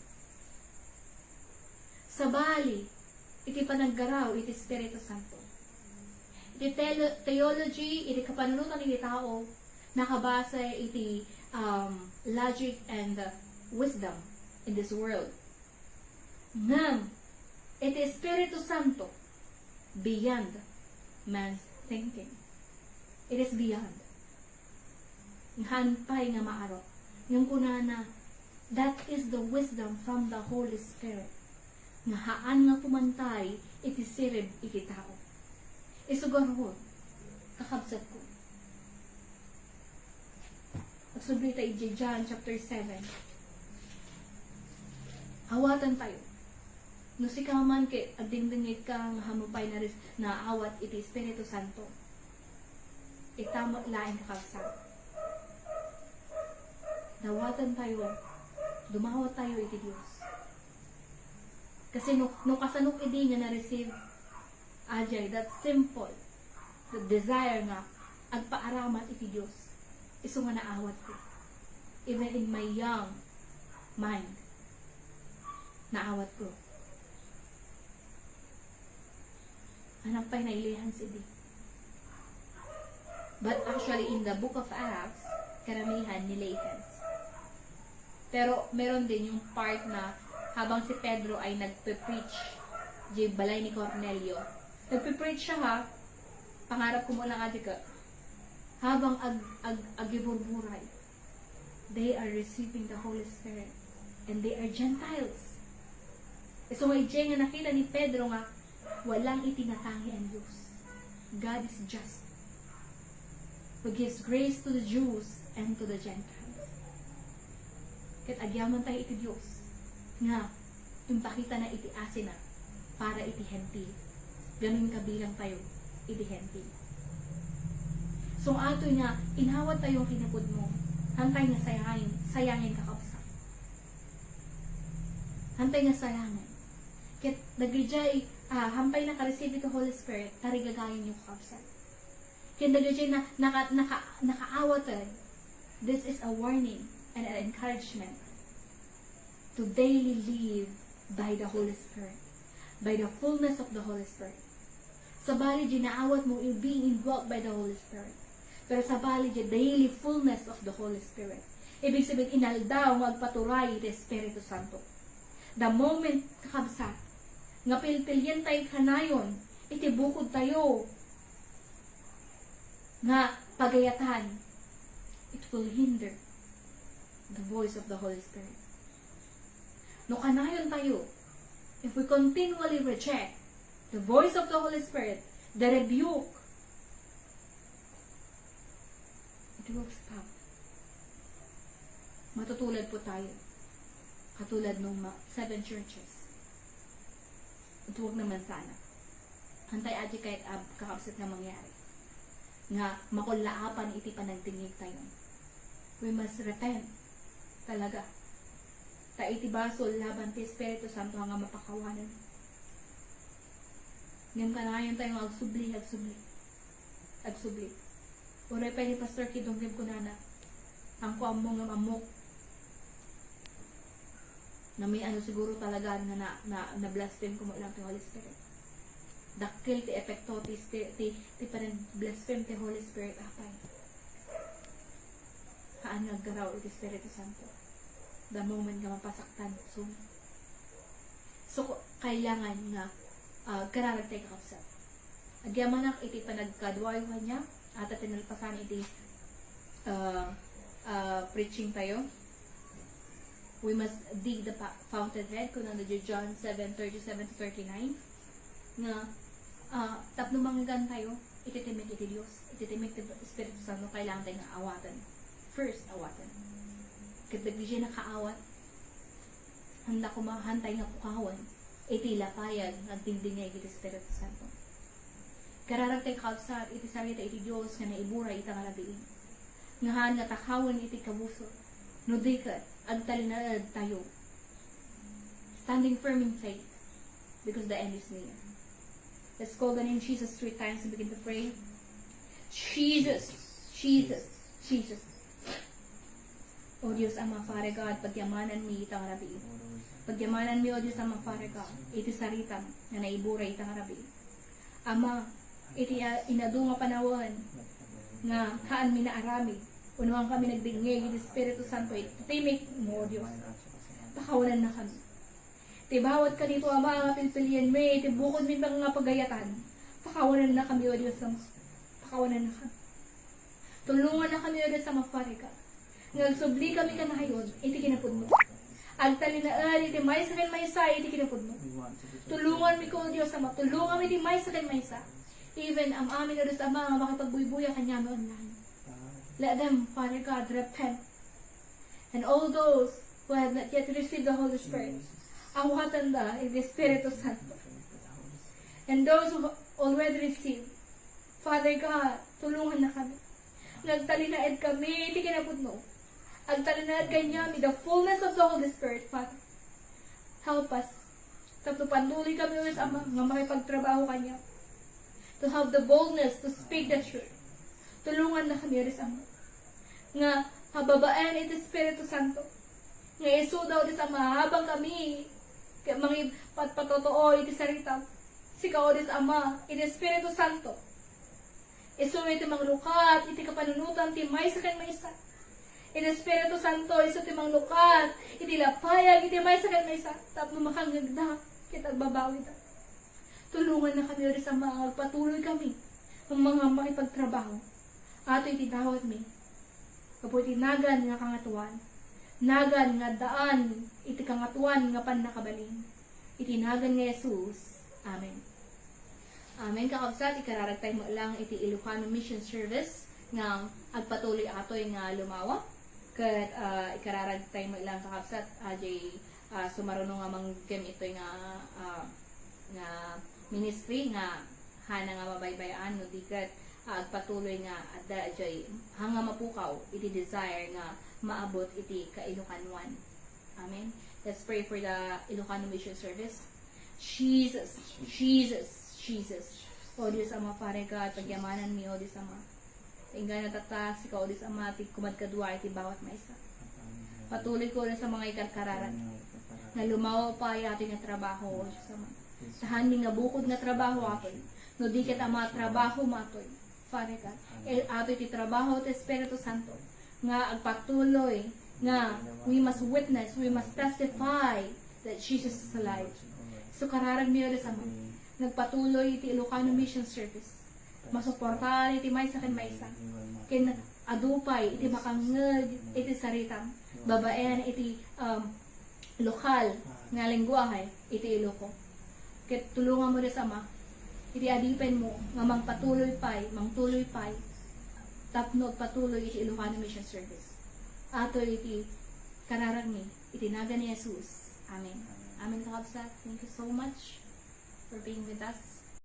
Sabali, iti panaggaraw iti Espiritu Santo. Iti telo-, theology, iti kapanunotan iti tao, nakabase iti, um, logic and wisdom in this world. Ngem, iti Espiritu Santo, beyond man's thinking. It is beyond. Nga haan pay nga maaro. Ngem kunana, that is the wisdom from the Holy Spirit. Nga haan nga pumantay iti sirib iti tao. Isu garud, kakabsatko. Agsubli ta idiay John chapter seven. Awatantayo. No sika man ket agdingdingngegka nga haanmo pay naris-, naawat iti Espiritu Santo, ita met laeng, kakabsat. Awatantayo, dumawattayo iti Dios. Kasi no, no kasanok idi nga na-receive, adiay, that simple, that desire nga agpaaramat iti Dios, isu nga naawatko. Even in my young mind, naawatko. Anak pay nailihens idi. But actually, in the book of Acts, karamihan nilihens. Pero meron din yung part na habang si Pedro ay nagpe-preach di balay ni Cornelio. Nagpe-preach siya, ha. Pangarap ko mo lang, adi ka. Habang ag-, ag-, agiburburay, they are receiving the Holy Spirit. And they are Gentiles. Isu nga idiay nga nakita ni Pedro nga walang iti natangi a Dios. God is just, who gives grace to the Jews and to the Gentiles. Ket agyaman tayo iti Dios nga impakitana iti asina para iti Hentil. Gamin kabilang tayo iti Hentil. So, atoy nga inawattayo nga kinapudno, haantay nga sayangin, sayangin, kakabsat. Haantay nga sayangin. Ket dagijay, ah, haantay naka-receive iti Holy Spirit, tarigagayenyo, kakabsat. Ken dagijay na, naka-, naka-, nakaawaten, this is a warning and an encouragement to daily live by the Holy Spirit, by the fullness of the Holy Spirit. Sabali di naawatmo, you're being indwelt by the Holy Spirit. Pero sabali di daily fullness of the Holy Spirit. Ibig sabihin, inaldaw nga agpaturay iti Espiritu Santo. The moment, kakabsat, nga pilpilientayo kanayon iti bukodtayo nga pagayatan, it will hinder the voice of the Holy Spirit. No kanayontayo, if we continually reject the voice of the Holy Spirit, the rebuke, it will stop. Matutulad po tayo. Katulad nung ma-, seven churches. At huwag naman sana. Haantay adi kayat ab-, kakabsat nga mangyari. nga makullaapan iti panagdingngegtayo. We must repent talaga. Ta iti basol laban ti Espiritu Santo nga mapakawanen. Ngem kanayon tayo nga agsubli, agsubli, agsubli. Uray pay ni Pastor Kidong ngem kunana, "Ang kuammo ngem ammok." Nami-, ano siguro talaga nga na, na, na-blaspheme ko mo lang ti Holy Spirit. Dakkel ti epekto ti, ti, ti, ti panag-blaspheme ti Holy Spirit, apay. Haan nga aggaraw iti Espiritu Santo. The moment nga mapasaktan, so, so, kailangan nga, ah, kararag tayo, kakabsat. Agyamanak iti panagkaduayo kaniak, ta tinalpasan iti, ah, ah, preaching tayo. We must dig the pa-, fountain head, kunana ni John seven thirty-seven to thirty-nine, nga, ah, tapno mangngeg tayo, iti timmek iti Dios, iti timmek ti Espiritu Santo, kailangan tayo nga awaten. First, awaten. Ket dagiti nakaawat, haan tayo nga pukawen iti lapayag nga agdingdingngeg iti Espiritu Santo. Kararag tayo, kakabsat, iti sarita iti Dios nga naiburay ita nga rabii. Nga haan nga takawen iti kabusor. No di ket, agtalinaed tayo. Standing firm in faith, because the end is near. Let's call the name Jesus three times and begin to pray. Jesus, Jesus, Jesus. O Dios Ama, Father God, pagyamananmi ita nga rabii. Pagyamananmi, O Dios Ama, Father God, iti saritam nga naiburay ita nga rabii. Ama, iti, ah, inadu nga panawen nga haanmi naaramid, wenno haankami nagdingngeg iti Espiritu Santo iti timmek mo, O Dios. Pakawanannakami. Ti bawat kanito, Ama, nga pilpilienmi, iti bukodmi nga pagayatan, pakawanannakami, O Dios Ama. Pakawanannakami. Tulongannakami, O Dios Ama, Father God, nga agsublikami kanayon iti kinapudno. Agtalinaed iti maysa ken maysa iti kinapudno. Tulonganmi ko, O Dios Ama, tulongam iti maysa ken maysa. Even am-amin, O Dios Ama, nga makipagbuybuya kaniami online. Let them, Father God, repent. And all those who have not yet received the Holy Spirit, awatenda iti Espiritu Santo. And those who already received, Father God, tulongannakami. Nga agtalinaedkami iti kinapudno. Agtalinaed kaniami the fullness of the Holy Spirit, Father. Help us. Tapno patuloykami, O Dios Ama, nga makipagtrabaho kaniam. To have the boldness to speak the truth. Tulongannakami, O Dios Ama. Nga, nga babaen iti Espiritu Santo. Nga isu daw, O Dios Ama, habang kami, ket mangipatpatutuo iti sarita. Sika, O Dios Ama, iti Espiritu Santo. Isu iti manglukat iti kapanunotan ti maysa ken maysa. Iti Espiritu Santo, isu ti manglukat iti lapayag iti maysa ken maysa, tapno makangngegda ket agbabawida. Tulongannakami, O Dios Ama, nga agpatuloykami nga manga makipagtrabaho. Ato iti dawatmi. Gapu iti nagan nga kangatoan. Nagan nga addaan iti kangatoan nga pannakabalin. Iti nagan nga Jesus. Amen. Amen, kakabsat, ikararagtay met lang iti Ilocano Mission Service nga agpatuloy atoy nga lumawa. Ket, ah, ikararagtay met lang, kakabsat, ajay, ah, sumaruno nga manggem itoy nga, ah, nga ministry nga hana nga mabaybayaan no di ket, ah, agpatuloy nga adda ajay hanga mapukaw iti desire nga maabot iti ka-Ilocanoan. Amen. Let's pray for the Ilocano Mission Service. Jesus, Jesus, Jesus. O Dios Ama, Father God, pagyamananmi, O Dios Ama. Inggana tatta, sika, O Dios Ama, ti kumadkadua iti bawat maysa. Patuloy ko sa mga ikarkararan. Nga lumawa pa iti nga trabaho, O Dios Ama. Sahanmi nga bukod nga trabaho, Apo. No di ket Ama, trabaho, Apo. Father God, e, ato iti trabaho ti Espiritu Santo nga agpatuloy nga we must witness, we must testify that Jesus is alive. So, kararagmi, O Dios Ama, nga agpatuloy iti Ilocano Mission Service. Masuportaan iti maysa ken maysa. Ken adu pay iti makangngeg iti sarita babaen iti, um, lokal nga lengguahe iti Iloco. Ket tulonganmo, Dios Ama, iti adipenmo nga mangpatuloy pay, mangtuloy pay, tapno agpatuloy iti Ilocano Mission Service. Ato iti kararagmi, iti nagan ni Jesus. Amen. Amen, kakabsat. Thank you so much for being with us.